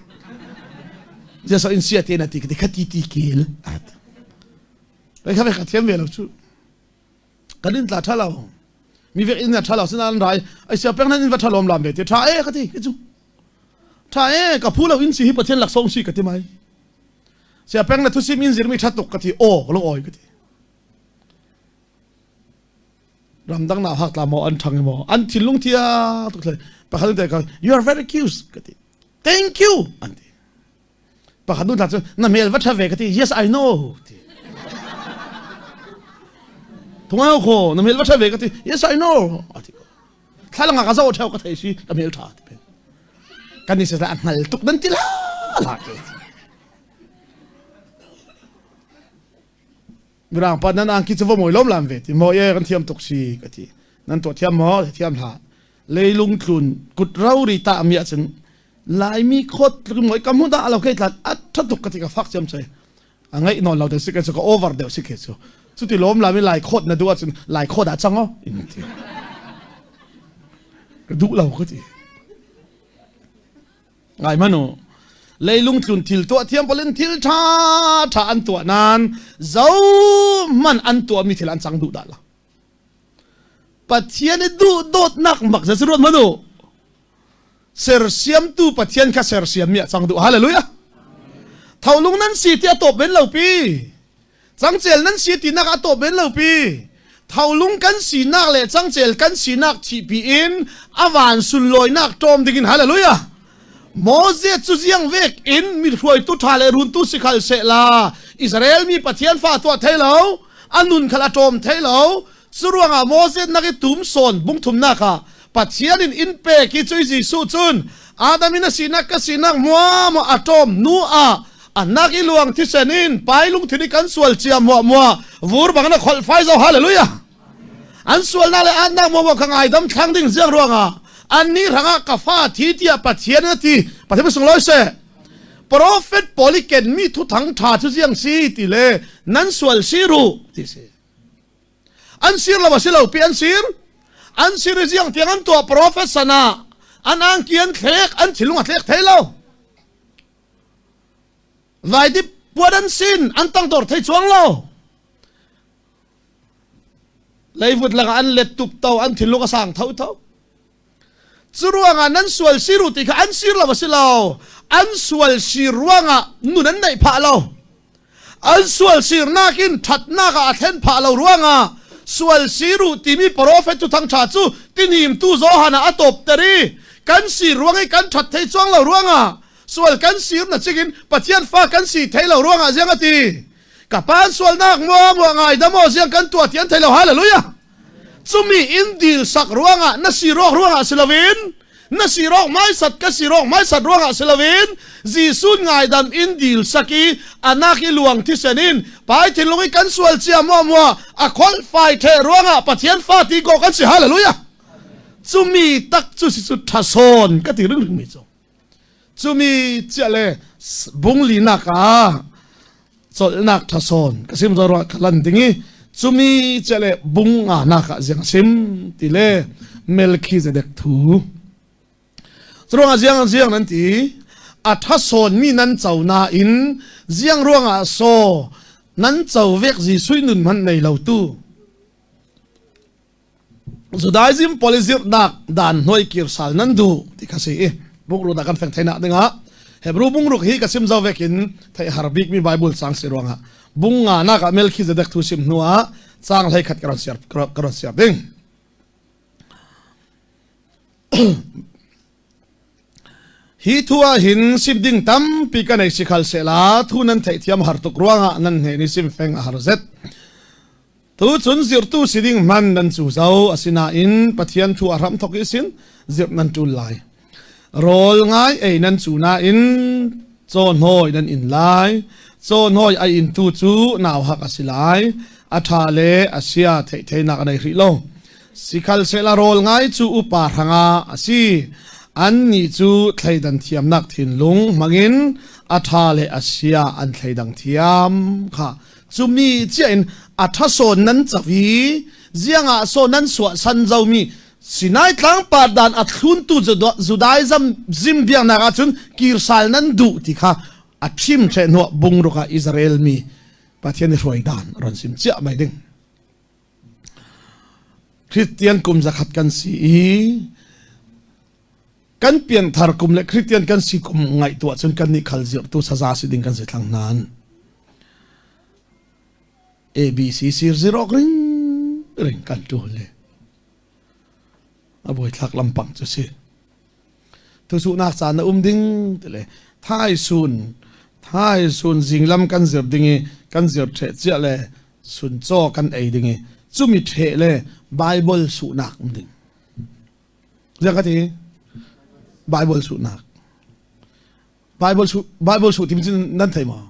Zia so in sia te na ti ka ti kha ti ti kel a ti. Vai kha ve ka thiam ve lo cu. Kan in tla ṭha lo. Mi vek in na ṭha lo sinain rai ai sia peng nan in va ṭha lom lam ve ti ṭha e ka ti ka cu. Tha e ka phu lo in si hi Pathian laksawng si ka ti mai. Sia peng na thusim in zirmi tha tuk ka ti aw ka lung oi ka ti. Ramdang na hak tla maw an thang maw an thinlung thia tuk thlai pakhat te ka you are very cute ka ti. Thank you an ti. Pakhat nu tla cu na hmel va tha ve ka ti yes I know ti. Thungau kho na hmel va tha ve ka ti yes I know ati. Thlalang ah ka zoh theo ka thei si ka hmel tha ti pen kan ni se a hngal tuk nan ti la la ke mirang pa nan angki chu va moi lom lam ve ti mo ye kan thiam tuk si ka ti nan to thiam mo thiam hla leilung tlun kut ro ri ta mi ah cun laimi khot moi ka mu da lo ke tlat at tha tuk ka ti ka fak chiam chai a ngaih nawn lo te si ke chu ka over deuh si ke chu cuti lawm lami lai khawt na duh ahcun lai khawt ah cang o in ti ka duh lo ka ti ngai manu leilung tlun thil tuah thiam polin thil tha tha an tuah nan zo man an tuah mi thil an cang duh dah la Pathian i duh dawtnak mak za ruat manu sersiamtu Pathian kha sersiam mi ah cang duh hallelujah tholung nan si ti a top ben lo pi cangcel nan si ti nak a top ben lo pi tholung kan sinak le cangcel kan sinak thihpi in avan sunlawinak ṭawm dingin hallelujah Moses cu ziang vek in mi hruaitu ṭha le runtu si khal seh la Israel mi Pathian fa tuah thei lo a nun khal a ṭawm thei lo Curuangah Moses nak i tum sawn bungthumnak ah Pathian in in pek i cui Jesuh cun Adam in a sinak ka sinak muamuah a ṭawm nu ah anak i luang thisen in pai lungthin i kan sual cia muahmuah vur bang na kholh fai zo hallelujah an sualnak le atnak muahmuah ka ngaidam thlang ding ziang ruangah annih hrangah ka fa thi tiah Pathian a ti Pathian sunglawi seh prophet pawl i kenmi thuthang ṭha cu ziang si ti le nan sual si ru ti si An sir lo a si lo pi an sir. An sir i ziang tiang an tuah profet sana an angki an thlek an thinlung a thlek thei lo. Vaidip puan an sin an tangdor thei chuang lo. Leivut lakah an let tup to an thinlung a sang tho tho. Cu ruangah nan sual sir u ti kha an sir lo a si lo. An sual sir ruangah nun an neih phah lo. An sual sirnak in ṭhatnak ah a thlen phah lo ruangah sual sir u timi profet cu thangṭha cu tinimtu Johan ah a tawpter i kan sir ruang i kan ṭhat thei cuang lo ruangah sual kan sir na chingin Pathian fa kan si thei lo ruangah ziang a ti. Ka pa sualnak mua mua ngai da maw siang kan tuah ti an thei lo. Hallelujah. Cumi in dil sak ruangah na si rawk ruangah si loin na si rawk maisat ka si rawk maisat ruangah si loin Jesuh ngaidam in dil sak i anak i luang thisen in pai thinlung i kan sual cia mua mua a kholh fai the ruangah Pathian fa ti ko kan si. Hallelujah. Cumi tak cu si cu thasawn ka ti ring ring mi cu. Cumi chiah le bungli nak ah colnak thasawn ka sim zo ka lan ding i cumi chiah le bung nga nak ah ziang sim ti le Melchizedek thu. Curuangah ziang ziang nan ti a thasawn mi nan co nain ziang ruangah so nan co vek Jesuh nun hmanh nei lo tu Judaism pawl i zirhnak dan hnuai kir sal nan duh ti kha si i bungruk dah kan feng theinak dingah Hebrew bungruk hi ka sim zo vekin theih har bik mi Bible cang si ruangah bung nga nak ah Melchizedek thu sim hnu ah cang hlei khat ka ron siar ka ron siar ding. Hi thu ah hin sim ding tampi ka nei si khal sehla thu nan theihthiam har tuk ruangah nan hne ni sim feng a har zet. Tucun zirtu si ding hman nan cu zo asinain Pathian thu a hram thok i sin zirh nan ṭul lai. Rawl ngai ei nan cu nain caw hnawi nan in lai. Caw hnawi a intu cu nauhak a si lai. A ṭha le a sia theihtheinak a nei hrih lo. Sikhalsehla rawl ngai cu upa hrangah a si. Annih cu thleidan thiamnak thinlung hmangin a ṭha le a sia an thleidang thiam kha cumi cia in a ṭhasawn nan co i ziangah saw nan suah san zomi Sinai tlangpar dan a thluntu Judaism zim biaknak ahcun kirsal nan duh ti kha a ṭhim ṭheh hnuah bungruk ah Israel mi Pathian i hruai dan ron sim ciah mai ding. Christian kum zakhat kan si i kan pianthar kum le Christian kan si kum ngaihtuah cun kan nih khal zirhtu saza si ding kan si thlang nan ABC sir zirok ring ring kan tu le a buai thlak lampang cu si tusunak caan na um ding tile thai sun thai sun zinglam kan zir ding i kan zir the chia le sun chaw kan ei ding i cumi the le bible sunak um ding Ziang ka ti? Bible suhnak. Bible su Bible suh timi cu nan thei maw?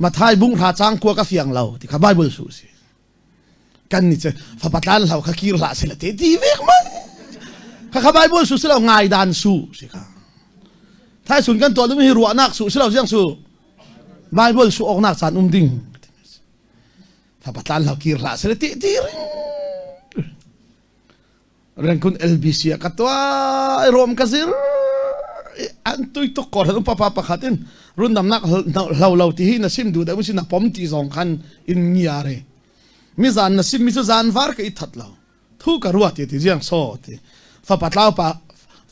Mathai bung hra cang kua ka fiang lo ti kha Bible suh si. Kan ni cu fapa tlan hlau kha kir hlah sila te ti vek mai. Kha kha Bible su si lo ngai dan su si kha. Thai sun kan tuah ding hi ruahnak su si lo ziang su. Bible su awknak caan um ding. Fapa tlan hlau kir hlah sila ti ti ring. Rengkun LBC ah ka tuah i rom ka zir an tui tuk ko hlan papa pakhat in rundamnak hlo lo ti hi na sim duh deuh si na pom ti zong khan in ngia re mi zan na sim mi cu zan var ka i that lo thu ka rua ti ti jiang so ti fapa tlau pa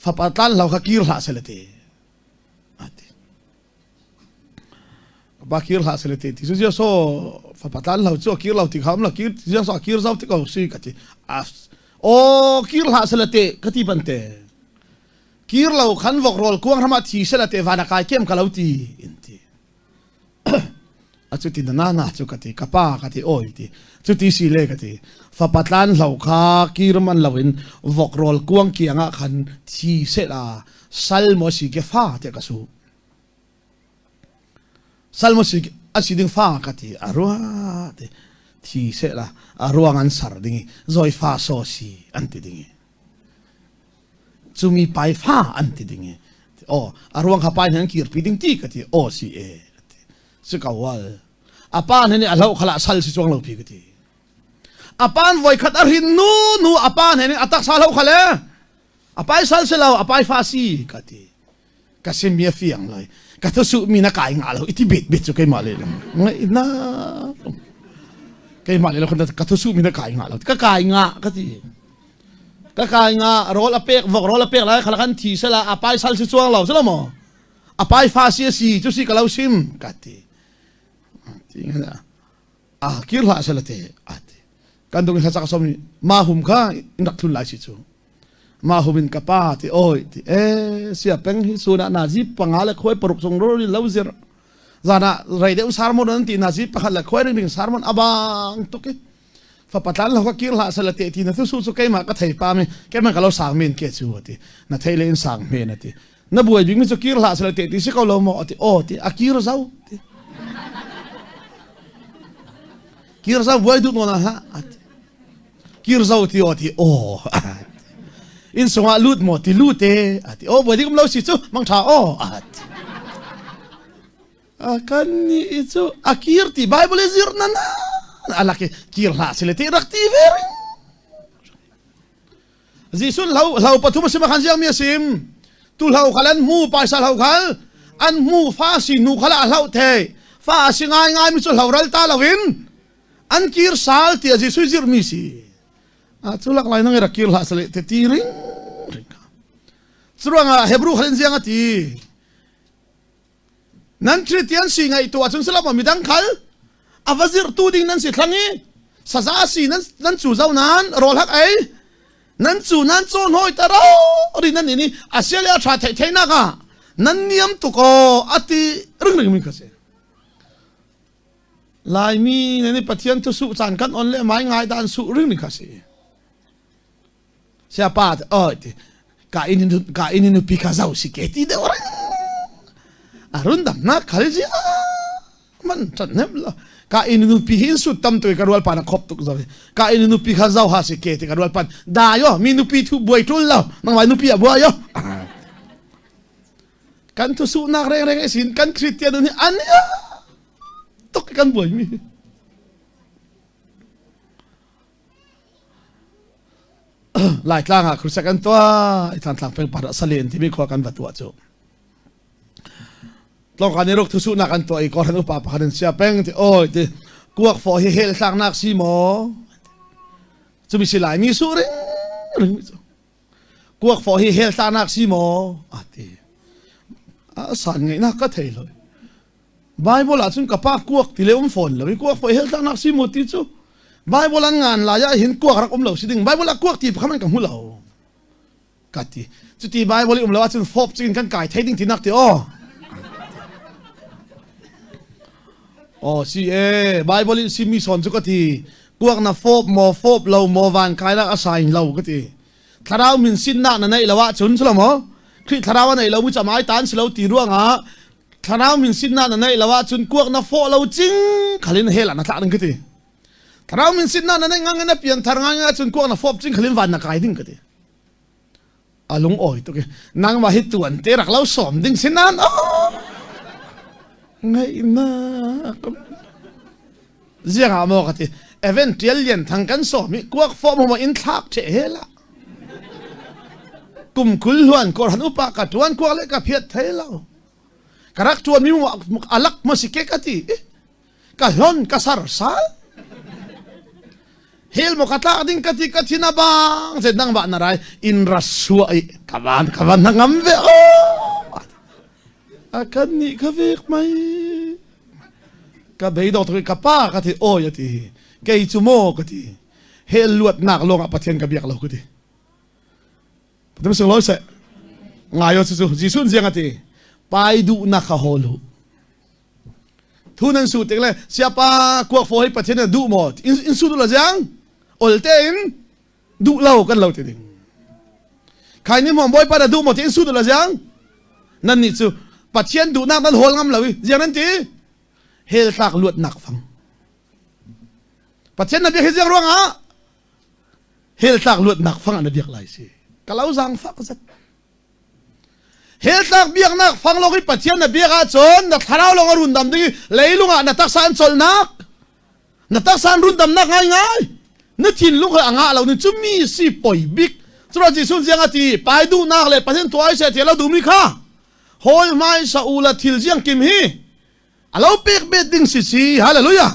fapa tlan lo kha kir hlah sele ti ati ba kir hlah sele te ti cu so fapa tlan lo cu kir lo ti kham la kir zia so kir zau ti ko si ka ti o kir hlah sele te ka ti ban te kir lo khan vok rol kuang rama thi sele te vana kai kem ka lo ti in ti a cu ti na na cu ka ti ka pa ka ti oi ti cu ti si le ka ti fapa tlan hlo kha kir man lo in vok rol kuang kiang ah khan thi sela sal mo si ke fa te ka su Salmo si a si ding fa ka ti a rua ti thi se la a ruang an sar ding i zoi fa so si an ti ding i cumi pai fa an ti ding i o a ruang kha pai nan kirpi ding ti ka ti o si e si ka wal a pa ne a hlo khala sal si chuang lo pi ka ti a pan voi khat a rin nu nu a pa ne a taksa hlo khale a pai sal si lo a pai fa si ka ti ka sim mi a fiang lai ka thu su mi na kai nga lo iti bet bet cu keimah le lam ngai na keimah le ka thu su mi na kai nga lo ka kai nga ka ti ka kai nga rol a pek vok rol a pek lai khala kan thi sela a pai sal si chuang lo sela mo a pai fa si si chu si ka lo sim ka ti ti nga a kir hlah sela te a ti kan dung hla chak som ma hum kha in rak thlun lai si chu ma hum in ka pa ti oi ti e sia peng hi suna na ji panga le khoi paruk song ro lo zir. Zan ah rei deuh sermon an ti na si pakhat le khuai ring ring sermon abang tuk i fapa tlan lo ka kir hlah sala te ti na thu su cu keimah ka thei pa mi keimah ka lo sang men ke cu ati na thei le in sang men ati na buai bik mi cu kir hlah sala te ti si ko lo maw ati o ti a kir zau ti kir zau buai duh nawn hlah ati kir zau ti o ti o in sungah lut maw ti lut e ati o buai dik um lo si cu mang tha o ati kan nih cu a kir ti Bible i zir na na alak i kir hlah sile ti rak ti ve ring Jesuh hlo hlo pathum a sim khan ziang mi a sim tu hlo khal an hmu paisa hlo khal an hmu fa si nu khal a hlo the fa a si ngai ngai mi cu hlo ral ta loin an kir sal tiah Jesuh zir mi si a cu lak lai nang rak kir hlah sale te ti ring ring kha curuangah Hebrew khalin ziang a ti Nan Christian si ngaihtuah ahcun silomaw midang khal a va zirhtu ding nan si thlang i saza si nan nan cu zo nan rawl hak ei nan cu nan caw hnawi ta ro ri nan in i a sia le a tha theih theihnak ah nan niam tuk aw a ti ring ring mi kha si Laimi nan i Pathian thu suh caan kan on le mai ngai dan suh ring ring kha si Siapa oi ti ka in ka in nupi kha zau si ke ti deuh reng a run dam na khal zia man chan nem lo ka in nupi hin su tam tu ka rual pan a khop tuk zo ka in nupi kha zau ha si ke ti ka rual pan da yo mi nupi thu buai tul lo nang mai nupi a buai yo kan thu su nak reng reng sin kan Christian ni an tuk kan buai mi Laitlang ah crusade kan tuah i Thantlang peng par ah Salen timi khua kan va tuah cu. Tlawngkan i ruk thusuhnak an tuah i kawhran upa pakhat in sia peng ti oi ti kuak fawh hi hel tlaknak si maw cumi si lai mi su ring ring mi cu kuak fawh hi hel tlaknak si maw a ti a san ngeihnak ka thei lo Bible ah cun ka pa kuak ti le um fawn lo i kuak fawh hel tlaknak si maw ti cu Bible an ngan lai ah hin kuak rak um lo si ding Bible ah kuak ti pakhat man ka hmu lo ka ti cuti Bible i um lo ahcun fawp cingin kan kai thei ding ti nak ti aw Oh si e Bible in simi sawn cu ka ti kuak na fawp maw fawp lo maw van kai la a sain lo ka ti thlarau min sinnak na neih lo ahcun sulo maw Khrih thlarau a neih lo mu camai tan si lo ti ruangah thlarau min sinnak na neih lo ahcun kuak na fawh lo cing khalin hell ah na tlak ding ka ti thlarau min sinnak na neih ngang na pian thar ngang ahcun kuak na fawp cing khalin van na kai ding ka ti a lung awi tuk i nangmah hi tuan te rak lo sawm ding si nan oh ngaihnak ziang ah maw ka ti event tial lian thang kan sawm i kuak fawm mo in thlak the he la kum kul hluan kor han upa ka tuan kuak le ka phiat thei lo ka rak tuan mi alak mo si ke ka ti ka hlon ka sar sal hel mo ka tlak ding ka ti ka thin a bang se nang ba na rai in rasua i ka van ka van na ngam ve o a kan ni ka vek mai ka beidong tuk i ka pa ka ti oi a ti kei cu maw ka ti hell luatnak lawng ah Pathian ka biak lo ka ti Pathian sung lawi seh ngai o cu Jesuh ziang a ti pai duhnak kha hawl hu thu nan su tik le siapa kuak fo hi Pathian na duh maw in, in su duh lo ziang ol te in duh lo kan lo ti ding khai ni mong bawipa na duh maw ti in su duh lo ziang nan nih cu Pathian duhnak nan hawl ngam lo i ziang nan ti hell tlak luatnak fang Pathian na biak hi ziang ruangah hell tlak luatnak fang ah na biak lai si ka lo zaangfak zat hell tlak biaknak fang lawng i Pathian na biak ahcun na thlarau lawng a rundam ding i leilung ah na taksa an colnak na taksa an rundamnak ngaingai na thinlung he a ngah lo ni cu mi si poi bik cura Jesuh ziang a ti pai duhnak le Pathian tuah ai seh ti lo duhmi kha hawi hmai sa u la thil ziang kim hi a lo pek bet ding si si hallelujah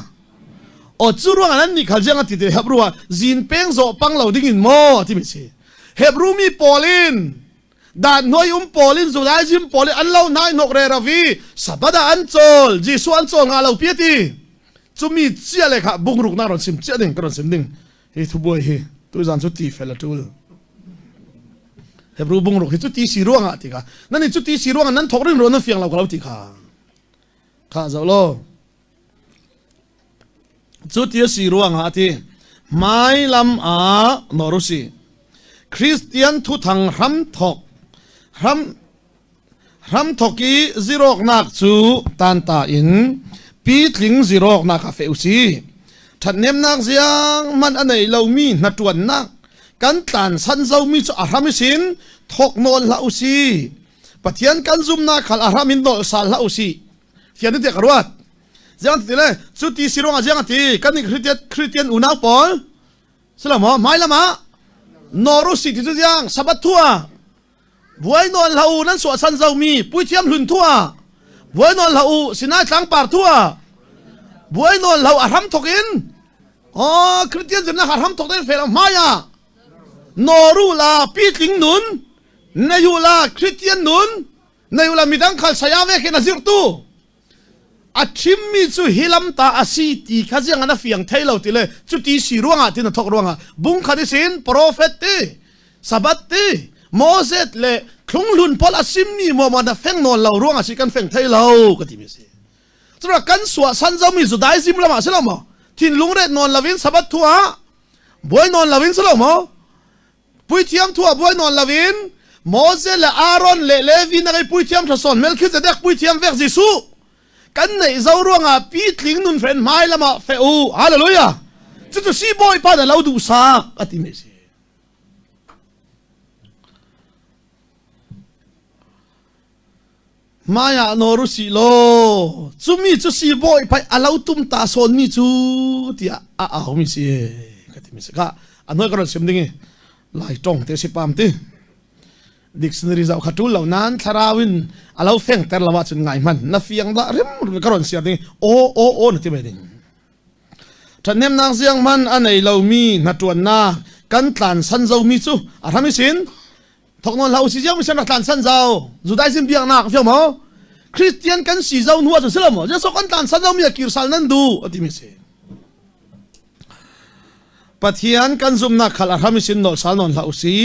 o cu ruang an nih khal jiang ati te Hebrew ah zin peng zo pang lo ding in maw ti mi si Hebrew mi pawl in dan hnuai um pawl in Judaism pawl in an lo nai nok re ravi sabada an chawl Jesuh an chawl nga lo pi ti chumi chia le kha bungruk na ron sim chia ding ka ron sim ding hi thubuai hi tu zan cu ti fel a tul Hebrew bungruk hi cu ti si ruangah ti kha nan ni cu ti si ruangah nan thok ring ro nan fiang lo ka lo ti kha. Kha zoh law. Cu ti a si ruangah a ti. Hmailam ah nawr u sih. Christian thuthang hramthok hram hramthok i ziroknak cu tanta in pitling ziroknak ah feh u sih. Ṭhathnemnak ziang hmanh a nei lomi hnaṭuannak kan tlansan zomi cu a hram i sin thok nawn hlah u sih. Pathian kan zumnak khal a hram in nolh sal hlah u sih. Fian tiah ka ruat. Ziang ti le cu ti si ruangah ziang ti kan nih Christian Christian unau pawl sila maw hmailam ah nawr u sih ti cu ziang Sabbath thu ah buai nawn hlah u nan suah san zomi puithiam hlun thu ah buai nawn hlah u Sinai tlangpar thu ah buai nawn hlah u a hram thok in oh Christian zumnak a hram thok den fel hmai ah nawr u la pitling nun nei u la Christian nun nei u la midang khal saya ve khin a zirtu a thimmi cu hi lam ta a si ti kha ziang an a fiang thei lo ti le cuti si ruangah tin a thok ruangah bung khat isin prophet ti sabat ti Moses le thlunghlun pawl a simmi mo ma na feng nawn lo ruang a si kan feng thei lo ka ti mi si cura kan suah san zomi Judaism lamah si lo maw thinlung ret nawn lovin sabat thu ah buai nawn lovin si lo maw Puithiam thu ah buai nawn loin Moses le Aaron le Levi na kei puithiam ṭhasawn Melchizedek puithiam vek Jesuh kan neih zo ruangah pitling nun hren hmai lamah fe u hallelujah cucu si bawipa na lo duh sak a ti mi si Hmai ah nawr u sih law cumi cu siibawi pei a lo tum ta sawnmi cu tiah a aumi si ka timi si kha a hnuai ka ron sim ding i lai tong te si pam ti dictionary zau kha tul lo nan thlarau in a lo fengter lo ahcun ngai hman na fiang dah rim ka ron siar ding o o o na ti mai ding ṭhathnemnak ziang hman a nei lomi hnaṭuannak kan tlan san zomi cu a hram i sin thok nawn hlah u si ziang mi rak tlan san zau Judaism biaknak fiang maw Christian kan si zau hnu ahcun si lo maw Jesuh kan tlan san zau mi kir sal nan du a ti mi si Pathian kan zumnak khal a hram sin nol sal non hlah u si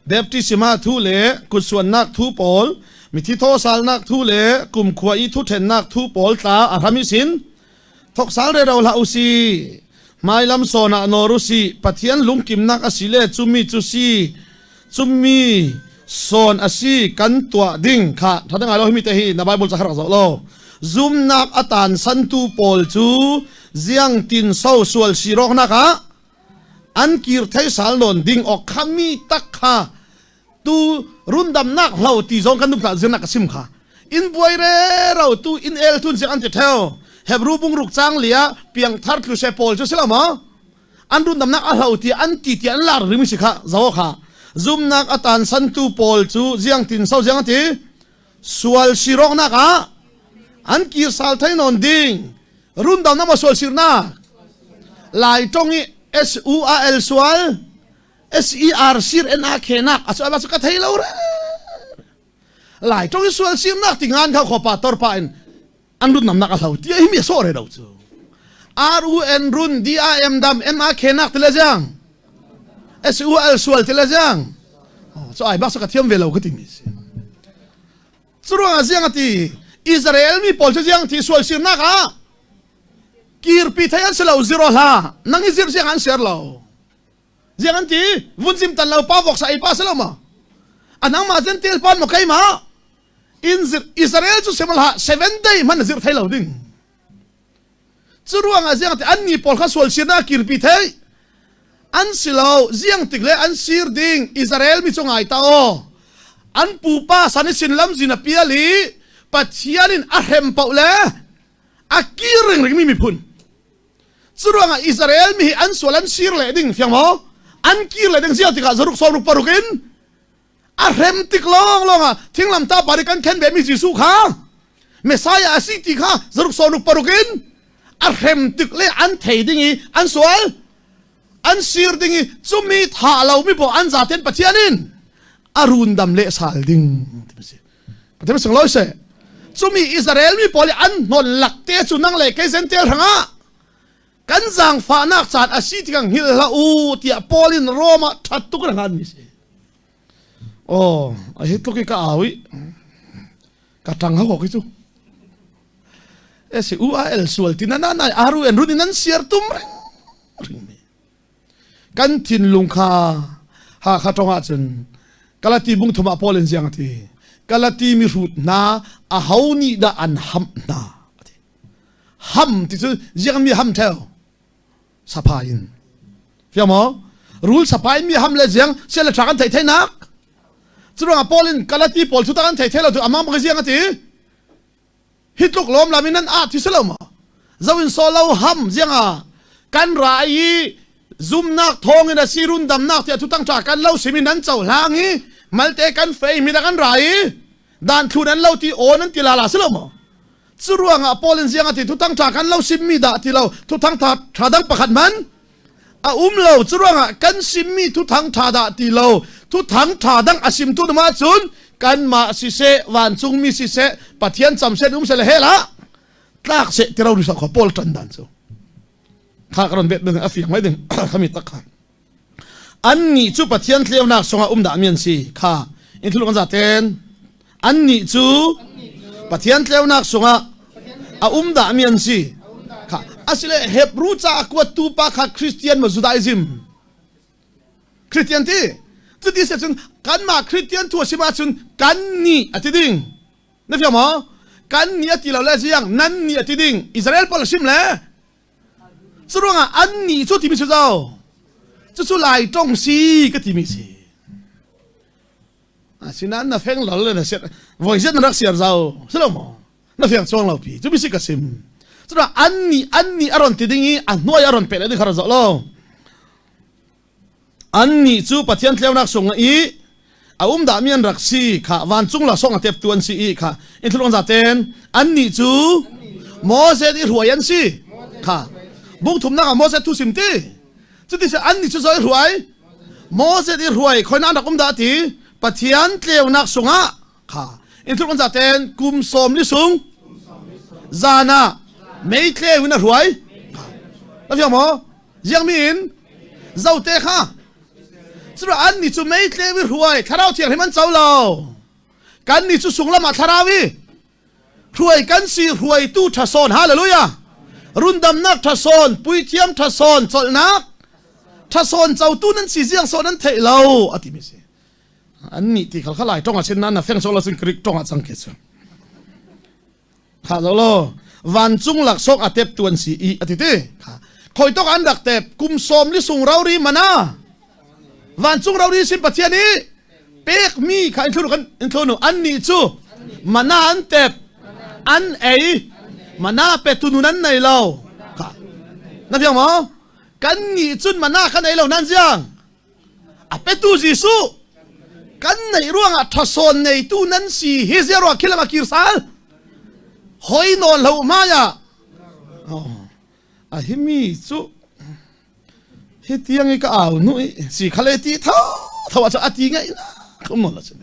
baptisma thu le kutsuannak thu pawl mithi thaw salnak thu le kumkhua i thu thennak thu pawl tla a hram sin Thok sal rero hlah u si. Hmailam sawn ah nawr u si. Pathian lungkimnak a si le cumi cu si. Cumi sawn a si kan tuah ding kha thatang ngai lo himi te hi na Bible ca rak zoh lo. Zumnak a tan santu pawl cu ziang tin so sual siroknak ah an kir thei sal nawn ding ok khami tak kha tu rundamnak hlo ti zong kan numtla zirnak ka sim kha in buai re ro tu in el thun siang an ti theo Hebrew bung ruk chang lia piang thar tlu se pawl chu silo mo an rundamnak a hlo ti an ti ti an lar rim si kha zo kha zumnak atan santu pawl cu ziang tin so ziang ti sual siroknak ah an kir sal thai non ding rundamnak ma sual sirnak lai tong i S U A L sual SER sir N A K nak a chu ka thei lo re lai tong i sual sir nak ti ngan kha khopa tor pa in an run nam nak a hlo ti hi mi so re lo chu R U N run D A M dam M A K nak tile jang S U L sual tile jang so ai bak so ka thiam ve lo ka ti mi si curuang ah ziang ati Israel mi pawl cu ziang ti sual sir nak ah kirpi thei an si lo zero hla nang i zir siang an ser lo Ziang an ti? Vun zim tan lo pa vok sa ei pa si lo ma? A nangmah zen tel pan maw keimah? In zir Israel cu semal ha seven day man zir thei lo ding. Cu ruang ah ziang ti an ni pawl kha sual sir na kirpi thei. An si lo ziang tik le an sir ding Israel mi cu ngai ta o. An pupa san i sin lam zin a pial i Pathian in a hrem paoh le a kir ring ring mi miphun. Curuangah Israel mi hi an sual an sir leh ding fiang maw? An kir leh ding ziang tikah zaruk sawm ruk paruk in a hrem tik lawng lawng ah thinglam ta pari kan khen ve mi Jesuh kha Messiah a si ti kha zaruk sawm ruk paruk in a hrem tik le an thei ding i an sual an sir ding i cumi tha lo mi bo an zaten Pathian in a rundam le sal ding ti Pathian sung loi se cumi Israel mi pawl i an hnon lak te cu nang le kei zentel hrangah kan zaangfahnak caan a si tikah hngilh hlah u tiah Paul in Rome ah ṭhat tuk in a mi si. Oh, a hi tluk i ka au i ka ṭang hau ki cu. S U A L sual ti na na nai aru en run in an siar tum ring ring mi. Kan thinlung kha ha kha tong ahcun Galati bung thum ah Paul in ziang a ti. Galati mi hrut hna a ho nih dah an hamh hna ati. Ham ti cu ziang mi ham theo. Sapha in. Fiang maw? Rul sapha in mi ham le ziang sia le tha kan thei thei nak. Curuangah Paul in Galati pawl cu tak an thei thei lo tu amang bak ziang a ti. Hi tluk lawm lam in nan ah thi si lo maw? Zo in solo ham zianga kan ra i zumnak thawng in a si rundamnak tiah thutang tha kan lo simi nan cohlang i malte kan fei mi da kan ra i dan thlu nan lo ti aw nan ti la la si lo maw? Cu ruangah Paul in ziang a ti thutang tha kan lo simmi dah ti lo thuthang tha tha dang pakhat man a um lo cu ruangah kan simmi thuthang ṭha dah ti lo thuthang ṭha dang a simtu dum ahcun kanmah siseh vancungmi siseh Pathian cam seh um seh le hell ah tlak seh ti ro ri kho Paul ṭan dan cu kha ka ron bet ding a fiang mai ding khami tak kha annih cu Pathian tleunak sungah um dah mi an si kha in thulung an zaten annih cu Pathian tleunak sungah a um dah mi an si kha asile Hebrew ca a kuattu pa kha Christian maw Judaism Christian ti cuti se cun kanmah Christian thu a sim ahcun kan nih a ti ding na fiang maw kan nih a ti lo le ziang nan nih a ti ding Israel pawl a sim le Curuangah annih cu timi cu zo cucu lai tong si ka timi si. Asinain na feng lol le na siar voi zet na rak siar zau si lo maw? Na fiang chuang lo pi cu bisi ka sim. Curuang annih annih a ron ti ding i a hnuai a ron pe le ding kha rak zoh lo. Annih cu Pathian tleunak sung i a um dahmi an rak si kha vancung laksawng a teptu an si i kha in thluang zaten annih cu Moses i hruai an si kha bung thumnak ah Moses thu sim ti cuti si annih cu zoi hruai Moses i hruai khoi an rak um dah ti Pathian tleunak sungah kha in thluang zaten kum sawm li sung zan ah mei tleu in a hruai na fiang maw Ziang mi in zote kha cudah an nih cu mei tleu i hruai thlarau thianghlim an co lo kan nih cu sunglam ah thlarau i hruai kan si hruaitu ṭha sawn hallelujah rundamnak ṭha sawn puithiam ṭha sawn colhnak ṭha sawn cotu nan si ziang sawn nan theih lo a timi si an nih ti khal kha lai ṭong ah sin na feng so lo sin Greek ṭong ah cang ke cu Kha zo law vancung laksawng a tep tu an si i a ti ti. Kha khoi tok an rak tep kum sawm li sung rori mana vancung rori sin Pathian i pek mi kha in thlu kan in thlu nu an nih cu mana an tep an ei mana pe tu nun an nei lo kha na fiang maw kan nih cun mana kan ei lo nan ziang A petu Jesuh kan neih ruangah ṭhasawn neitu nan si hi zia ruah khilam a kir sal hoi nawl lo hmai ah a himi cu hi tiang i ka au nu i si khale ti tho tho a a ti ngai na khum la si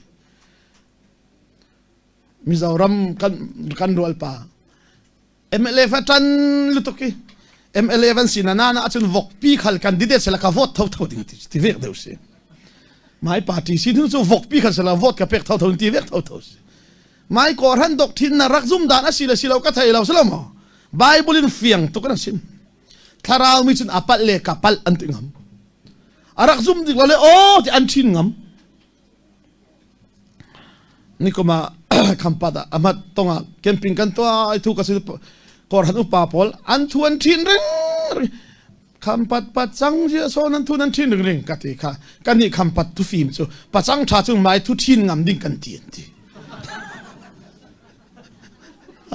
Mizoram kan kan rual pa MLA fa ṭan lutuk i MLA van si na na ahcun vokpi khal candidate sela ka vote tho tho ding ti ti vek deuh si mai party si nu cu vokpi khal sela vote ka pek tho tho ti vek tho tho si mai ko ran dok thin na rak zum dan asi le si lo ka thei lo selo mo Bible in fiang tuk an sim thlarau mi cun apal le ka pal an ti ngam arak zum dik lo le o ti an thin ngam Nikum ah Khampat ah ahmat tong ah camping kan tuah i thu ka si kawrhan upa pawl an thu an ṭhin ring ring Khampat pacang zia so nan thu nan ṭhin ring ring ka ti kha kan nih Khampat tu fim cu pacang ṭha cu mai thu ṭhin ngam ding kan ti an ti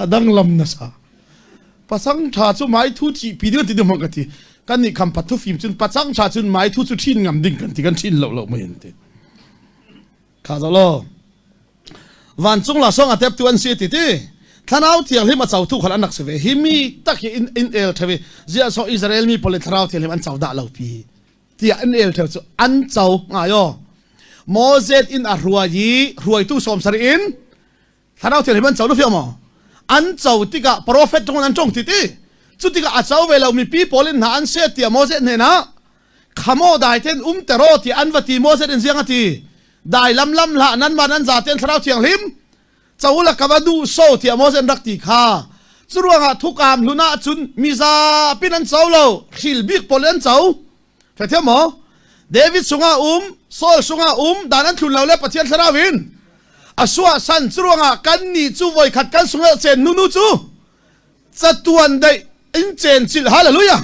a dang lam na sa pacang ṭha cu mai thu ṭhi pi ding ti ding ka ti kan nih Khampat thu fim cun pacang ṭha cun mai thu cu ṭhin ngam ding kan ti kan ṭhin lo lo mai an ti Kha zoh law vancung laksawng a teptu an si ti ti thlarau thianghlim a cotu khal an rak si ve hi mi tak hi in, in el thevi zia so Israel mi pawl thlarau thianghlim an co dah lo pi tiah in el theo cu an co ngayo Moses in a hruai i hruaitu sawm sari in Thlarau Thianghlim an co na fiang maw? An co tikah profet ṭong an ṭong ti ti. Cu tikah a co ve lomi pi pawl in hna an se tiah Moses hnenah khamo dai ten um tero tiah an va ti Moses in ziang a ti. Dai lam lam hlah nan ma nan za ten Thlarau Thianghlim co la ka va duh so tiah Moses rak ti kha. Curuangah thukam hlun ahcun mizapi an co lo, hril bik pawl an co. Theithiam maw? David sungah um, Saul sungah um, dan an thlun lo le Pathian thlarau in a suah san curuangah kan nih cu voikhat kan sungah cen nunu cu catuan deih in cen chilh hallelujah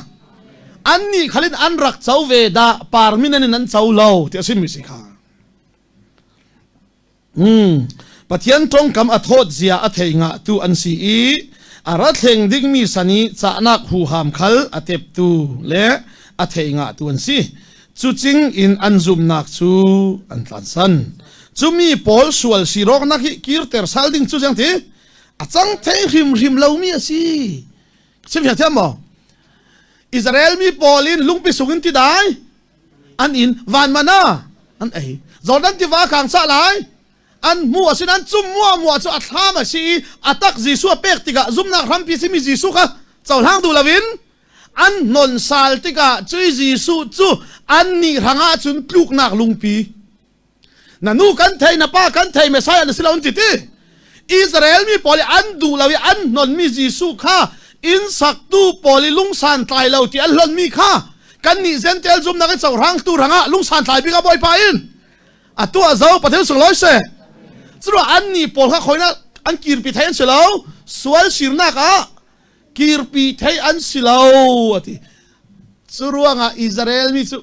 an nih khalin an rak co ve dah parmin in an co lo ti a sim mi si kha Hmm. Pathian tongkam a thawt zia a thei ngah tu an si i a ra thleng dingmi san i cahnak huham khal a teptu le a thei ngah tu an si. Cucing in an zumnak cu an tlansan. Cumi pawl sual sirawknak hi kirter sal ding cu ziang ti a cang thei hrimhrim lomi a si. Sim thiam maw? Israel mi pawl in lungpi sung in ti dai an in van mana an ei Jordan tiva kang sa lai an hmu asinan cum mua mua cu a thlam a si i a tak Jesuh a pek tikah zumnak hrampi simi Jesuh kha cohlang duh loin an hnon sal tikah cui Jesuh cu an nih hrangah cun tluknak lungpi na nu kan thei na pa kan thei Messiah na si lo an ti ti Israel mi pawl i an duh lo i an hnonmi Jesuh kha inn saktu pawl i lungsan tlai lo ti an hlonmi kha kannih Gentile zumnak i cohrangtu rangah lungsan tlai bik a Bawipa in a tuah zo Pathian sunglawi seh curuah an nih pawl kha khoina an kirpi thei an si lo sual sirnak ah kirpi thei an si lo ati curuangah Israel mi cu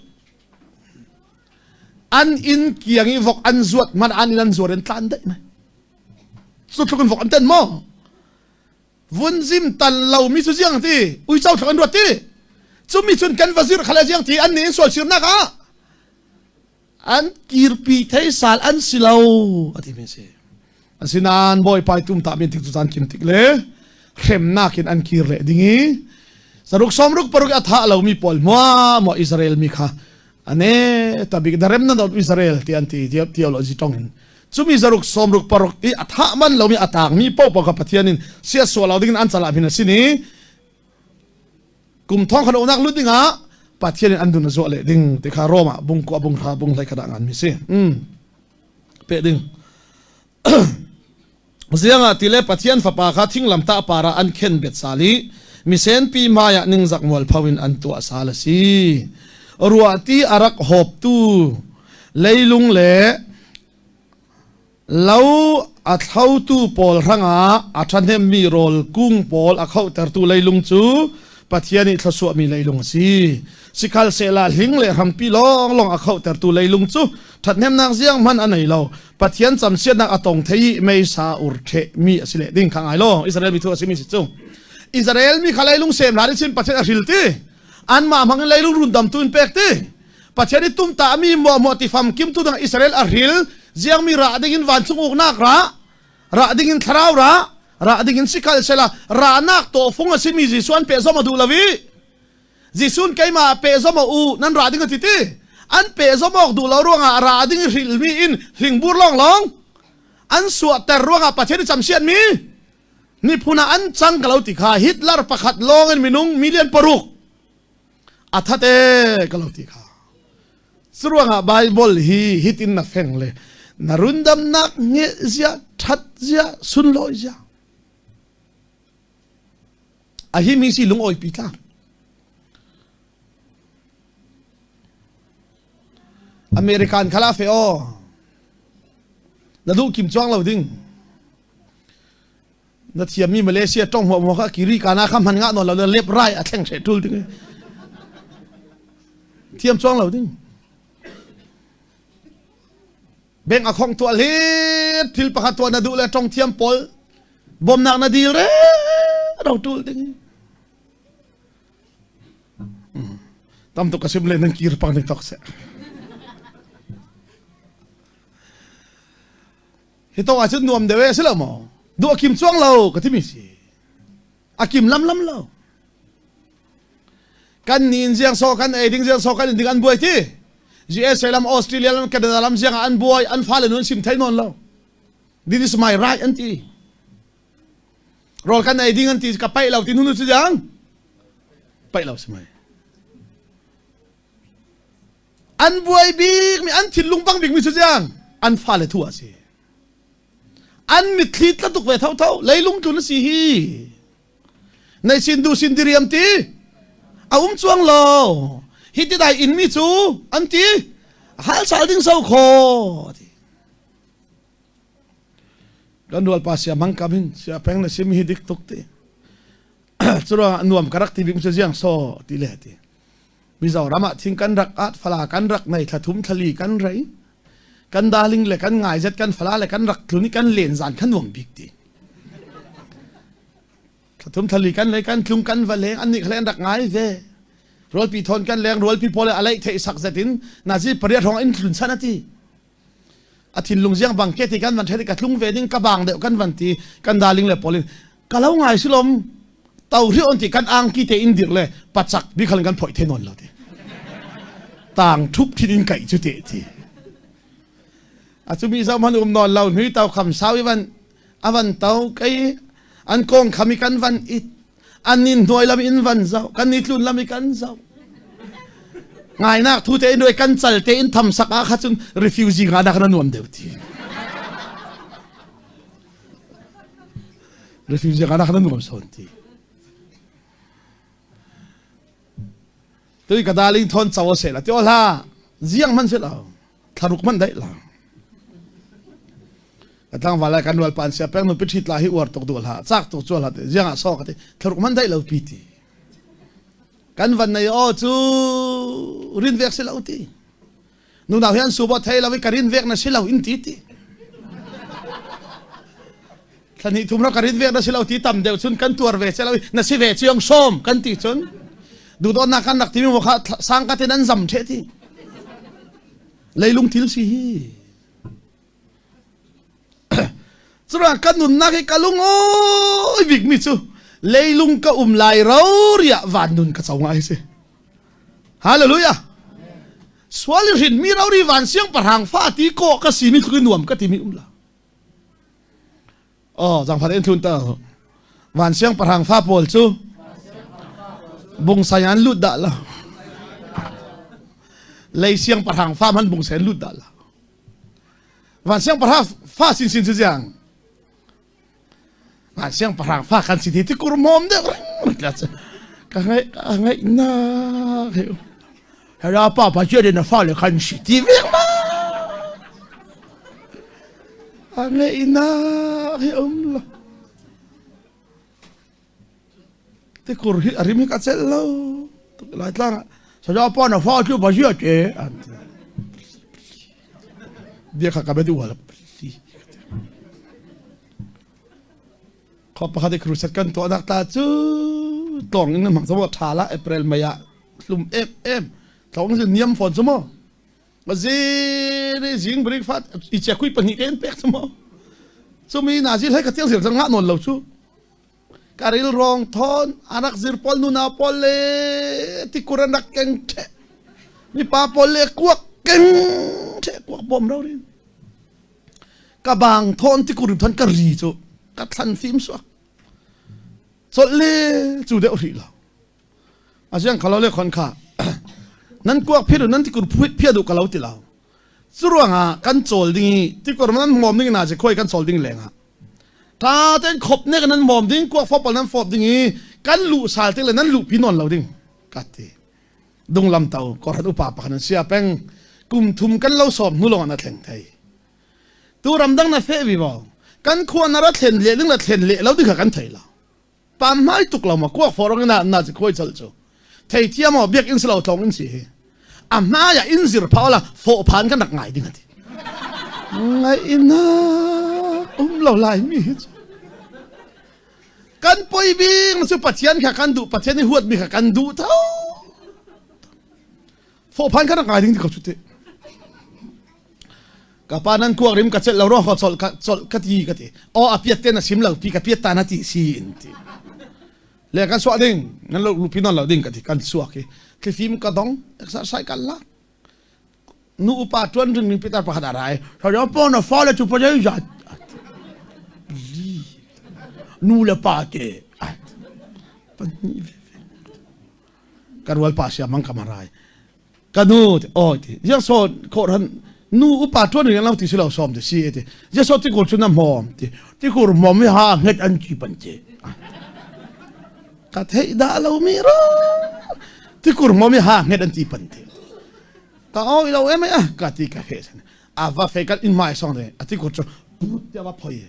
An inn kiang i vok an zuat hmanh an inn an zuar in tlan daih mai. Cu tluk in vok an ten maw? Vunzim tal lo mi cu ziang ti uico thluk an ruat ti. Cumi cun kan va zir khale ziang ti an nih in sual sirnak ah an kirpi thei sal an si lo ati mi si. Asinain Bawipa i tum ta men tik cu caan kim tik le hremnak in an kir leh ding i saruk sawmruk paruk a thah lomi pawl hmuahmuah Israel mi kha ane tabik the remnant of Israel ti an ti theology tong in cumi zaruk sawmruk paruk i a thah man lomi a taangmi paohpaoh kha Pathian in sia sual lo ding in an calah hin a si ni kum thong khan unak lut ding ah Pathian in an dun a zuah leh ding ti kha Rome ah bung kua bung hra bung hlei kha dah ngan mi si pe ding Ziangah tile Pathian Fapa kha thinglamtah par ah an khenbet sal i misenpi hmaiah ningzak mualpho in an tuah sal a si. Ruahti a rak hawptu leilung le lo a thlotu pawl hrangah a ṭhahnemmi rawl kung pawl a khohtertu leilung cu Pathian nih thluachuahmi leilung a si. Sikhalsehla hling le hrampi lawnglawng a khohtertu leilung cu ṭhathnemnak ziang hmanh a nei lo. Pathian camsiatnak a tong thei i meisa ur ṭheh mi a si le ding kha ngai law Israel mi thu a simi si cu Israel mi kha leilung sem hlan in Pathian a hril ti anmah hmang in leilung rundam tu in pek ti Pathian i tumta mi muahmuah ti fam kim tu dang Israel a hril ziang mi ra ding in vancung uknak ra ra ding in thlarau ra ra ding in sikal sela ranak tawhfung a simi Jesuh an peh zom a duh lo i Jesuh keimah pehzom u nan ra ding a ti ti an pehzom awk duh lo ruangah ra ding i hrilhmi in hlingbur lawnglawng an suahter ruangah Pathian i camsiat mi miphun ah an cang ka lo ti kha Hitler pakhat lawng in minung million paruk a that e ka lo ti kha curuangah Bible hi hitin na feng le na rundamnak nge zia that zia sunlawi zia A hi mi si lungawi pi tlak. American khala fe o. Na duh kim chuang lo ding. Na thiam mi Malaysia tong ho mo kha kiri kana kha man nga no lo lep rai a thleng she tul ding. Thiam chuang lo ding. Beng a khong tuah hlit thil pakhat tuah na duh le tong thiam pawl bawmnak na dil re ro tul ding tam tuk ka sim le nan kir pang ding tok se hi to ah cun nuam deuh e si lo maw duh a kim chuang lo ka ti mi si a kim lam lam lo kan nin ziang so kan ei ding ziang so kan in ding an buai ti USA lam Australia lam Canada lam ziang ah an buai an fale nun sim thei non lo this is my right an ti rawl kan ei ding an ti ka paih lo ti nu cu jang paih lo si mai an buai bik mi an thinlung bang bik mi cu jiang an fale thu a si an mitthli tla tuk ve tho tho leilung tlun a si hi. Nei sin du sin diriam ti a um chuang lo. Hi ti dai in mi cu an ti hal sal ding so kho ti. Kan rual pa sia mang kam hin sia peng na sim hi dik tuk ti. Curuang nuam ka rak ti bik cu ziang so ti le ti. Mizoram ah thing kan rak at fala kan rak nei thla thum thlali kan rei. Kan darling le kan ngai zet kan fala le kan rak tlun i kan len zan khan nuam bik ti. Thla thum thlali kan lei kan tlung kan va leng an nih kha an rak ngai ve. Rualpi thawn kan leng rualpi pawl a leih theih sak zet in nazi pariat hrawng in tlun chan ati. A thinlung ziang bang ke ti kan van the ka tlung ve ding ka bang deuh kan van ti kan darling le pawl in ka lo ngai silom to ri on ti kan angki te in dir le pachak bi khal kan phoi the non lo ti. Tang thup thin in kai chu te ti. A chu mi zau man um non lo nui tau kham sau i van avan to kei an kong khami kan van it an nin hnuai lam in van zau kan ni tlun lam i kan zau ngainak thu te in kan chal te in tham sak ah kha cun refugee nga nak na nuam deuh ti refugee nga nak na nuam son ti tui ka darling thon chaw se la ti ola ziang man se lo thlaruk man dai la ka tlangval lai kan rual pan sia peng nu pithi tla hi uar tuk du hla chak tuk chu hla te ziang ah so ka ti thlaruk man dai lo pi ti kan van nei o chu rin vek si lo ti nu nau hian su bo thei lo i ka rin vek na si lo in ti ti thlani thum ro ka rin vek na si lo ti tam deuh chun kan tuar ve che lo na si ve chiang som kan ti chun du do na kan rak ti mi mo kha sang ka te nan zam the ti leilung thil si hi Curuang kan nunnak hi ka lung awi bik mi cu leilung ka um lai ro riah van nun ka co ngai si. Hallelujah. Sual i hrin mi rori van siang pahrang fa ti ko ka si mi tluk nuam ka ti mi um la. Oh, zangfat in thlun ta. Van siang pahrang fa pawl cu bungsai an lut dah la. Lei siang pahrang fa man bungsai an lut dah la. Van siangpahrang fa sinsin cu ziang van siangpahrang fa kan si ti ti kurmawm deuh ring tla cu ka ngai ka ngai na hera pa pa chia na fa le kan si ti vek ma a ngai na hi um lo Tikur hi a rim hi ka celh lo. Laitlang ah saya pa na fa cu ba zia che an ti. Bia kha ka be duh Kho pakhat i crusade kan tuah nak ta cu tlawng in mang zawo tha la April May ah hlum em em tlawng in niam fawn chu mo Zing zing breakfast i che kui pahnih te in pek chu mo chumi na zil hai ka tiang zir nga non lo chu Ka ril rawng thawn a rak zir pawl nunau pawl le tikur an rak keng ṭheh. Mipa pawl le kuak keng ṭheh kuak bawm ro rin. Ka bang thawn tikur thawn ka ri cu ka thlan fim suak. Colh le cu deuh rih lo. Asiang khalo le khon kha nan kuak phir nan tikur phia duh ka lo ti lo. Curuangah kan cawl ding i tikur nan hmawm ding na si khoi kan cawl ding lengah Ṭha tein khop nek nan mawm ding kuak fopal nan fop ding i kan luh sal te le nan luh pi nawn lo ding ka ti dunglam to korhan upa pakhat an sia peng kum thum kan lo sawm hnu lawng na thleng thei tu ramdang na fe vi bo kan khua na ra thlen le ding la thlen le lo ding kha kan thei lo pam hmai tuk lo ma kuak forong ina na chi khoi chal chu thei thiam o biak in slo tlong in si hi a hmai ah in zir phau la fawh phan kan rak ngai ding ati ngai ina um lo lai mi hi chu kan poi bing chu pathian kha kan duh pathian i huat mi kha kan duh tho fawh phan kan rak ngai ding ti ko chu te ka pa nan kuak rim ka chelh lo ro ka chol ka chol ka ti ka ti o a piat te na sim lo pi ka piat ta na ti si in ti le kan suah ding nan lo lupi non lo ding ka ti kan suak hi thlifim ka dong exercise kan la nu upa tuan ring ning pitar pakhat a rai sa pa na fa le chu pa jai ja nu le pa te ka rual pa sia mang ka marai ka nu ti aw ti ziang so ko ran nu upa tuan ring lo ti si lo som ti si ti ziang so ti kur chu na mom ti ti kur mom hi ha nget an chi pan che. Ka theih dah lo mi ro. Tikur mo mi ha nget an ti pan ti. Ka oi lo em a ka ti ka fe san. A va fe kan in mai song de a tikur chu put tia va phoi.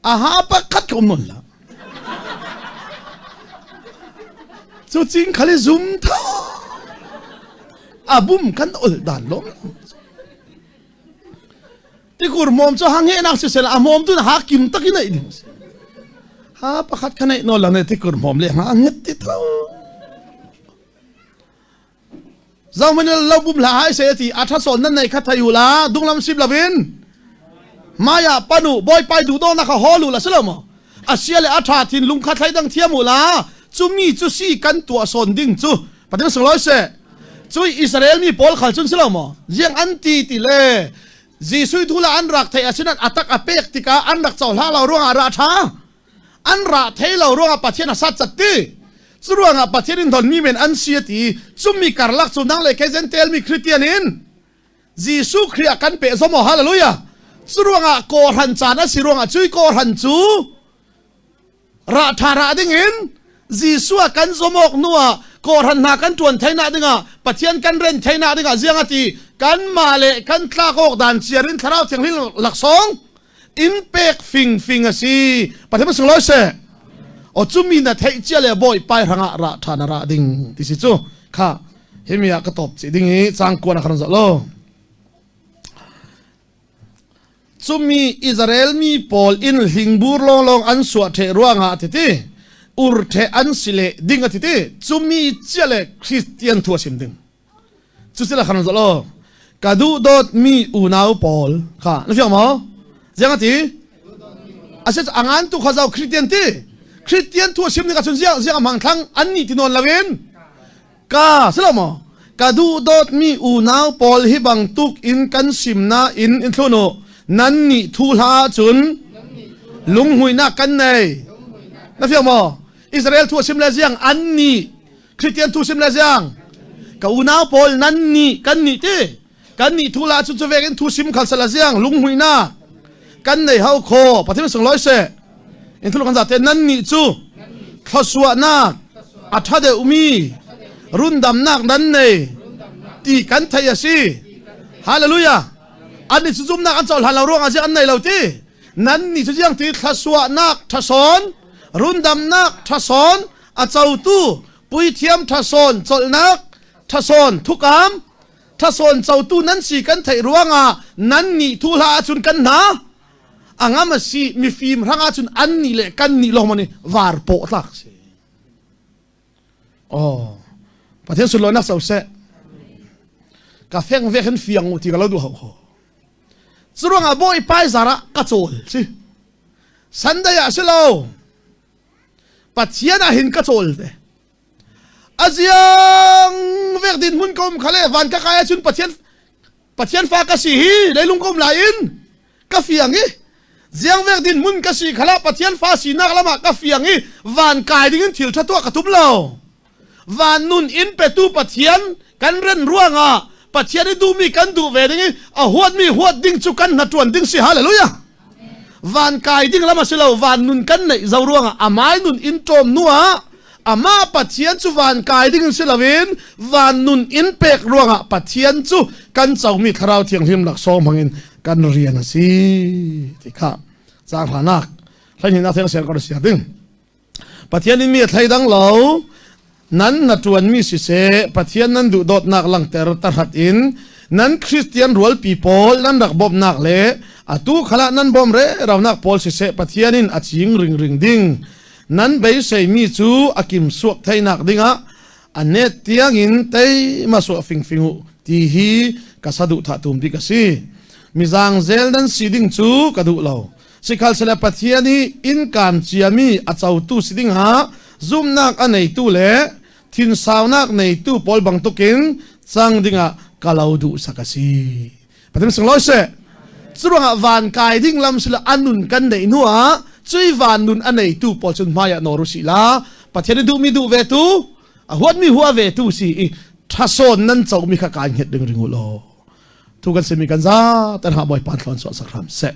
A ha pakhat ka um non la. Cu cing khali zum tho. A bum kan ol dan lom. Tikur mawm cu ha ngenak siseh a mawm tu ha kim tak in ei ding si. Ha pakhat kha neih nawl lang ne tikur mawm le ha nget ti tho. Zauman lo bum hla hai se ti a tha son nan nei kha thayu la dunglam sip lovin maya panu boy pai du do na kha holu la silo mo asia le a tha thin lung kha thlai dang thiam u la chu mi chu si kan tua son ding chu patin sung loi se cui Israel mi pawl khal cun silo maw ziang an ti ti le Jesuh thu la an rak thei asinan atak a pek tikah an rak cohlang lo ruangah ra tha an ra thei lo ruangah Pathian a sat cat ti cu ruangah Pathian in don mi men an si ti cumi karlak cu nang le kei tel mi Christian in Jesuh Khrih ah kan pe zomo hallelujah cu ruangah kawhran caan a si ruangah cui kawhran cu Rah ṭha rah dingin Jesuh a kan zawmawk hnu ah kawhhran hna kan ṭuan theinak dingah Pathian kan ren theinak dingah ziang a ti kanmah le kan tlak awk dan ciar in Thlarau Thianghlim laksawng in pek fingfing a si. Pathian sunglawi seh. O cumi na theih cia le bawi pai hrangah rah ṭha na rah ding ti si cu kha himi ah ka top chih ding i cang kuan a kan zoh lo. Cumi Israel mi pawl inn hlingbur lawnglawng an suah ṭheh ruangah a ti ur ṭheh an si le ding a ti ti cumi cia le Christian thu a sim ding. Cucila khan zoh law ka duh dawtmi unau pawl kha na fiang maw? Ziang a ti? Asi a ngan tu kha zau Christian ti. Christian thu a sim ding ahcun ziang ziang a hmang thlang an nih ti nawn loin Ka si lo maw? Ka duhdawtmi unau pawl hi bangtuk in kan simnak in in thlun u. Nannih thu hla ahcun lunghmuihnak kan nei. Na fiang maw? Israel thu a sim le ziang annih Christian thu sim le ziang ka unau pawl nannih kan nih ti kan nih thu la cu cu vek in thu sim khal sala ziang lunghmuihnak kan nei hau kho pathian sunglawi seh in thulu kan zate nan nih cu thluachuahnak a ṭha deuhmi rundamnak nan nei ti kan thei a si hallelujah an nih cu zumnak an cohlan lo ruangah ziang an nei lo ti nan nih cu ziang ti thluachuahnak ṭhasawn rundamnak ṭhasawn a cotu puithiam ṭhasawn colhnak ṭhasawn thukam ṭhasawn cotu nan si kan theih ruangah nan nih thu hlah ahcun kan hna a ngam a si mifim hrang ahcun an nih le kan nih lawng ni var pawh tlak si oh pathian sunlawinak so seh ka feng ve khin fiang u ti ka lo duh ho kho curuangah bawi pai zara ka cawl si Sunday ah si lo pathian ah hin ka cawl ve aziang vek din hmun ka um khale van ka kai ahcun pathian pathian fa ka si hi leilung ka um lai in ka fiang i ziang vek din hmun ka si khala pathian fa sinak lamah ka fiang i van kai ding in thil tha tuah ka tum lo van nun in petu pathian kan ren ruangah pathian i duhmi kan duh ve ding i a huatmi huat ding cu kan hna ṭuan ding si hallelujah van kai ding lam a si lo van nun kan neih zo ruangah amai nun in ṭawm nu ah amah Pathian cu van kai ding si loin van nun in pek ruangah Pathian cu kan comi thlarau thianghlim laksawng hmangin kan rian a si ti kha caang hranak hleihnih theng ser ko siar ding Pathian in mi a thleidang lo. Nan na ṭuanmi siseh, Pathian nan duhdawtnak langhter tahrat in nan Christian rualpi pawl nan rak bawmhnak le atu khalah nan bawm reraunak pawl siseh Pathian in a cing ringring ding. Nan beiseimi cu a kim suak theinak dingah a net tiangin teima suah fingfing u ti hi ka saduhthah tum bik a si. Mizangzel nan si ding cu ka duh lo. Sikhalsehla Pathian i innkaan ciami a cotu si dingah zumhnak a neitu le thinsaunak neitu pawl bantukin cang dingah ka lo duhsak a si. Pathian sunglawi seh. Curuangah van kai ding lam sila a nun kan neih hnu ah cui van nun a neitu pawl cun hmai ah nawr u sih la Pathian i duhmi duh ve tu a huatmi hua ve tu si i ṭhasawn nan comi kha kai hnget ding ring u law thu kan simi kan za tan ha bawipa thlawn suah sak hram seh.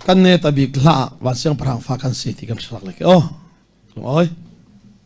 Kan ne ta bik hla van siangpahrang fa kan si ti kan hrak le ke oh. Lung oi.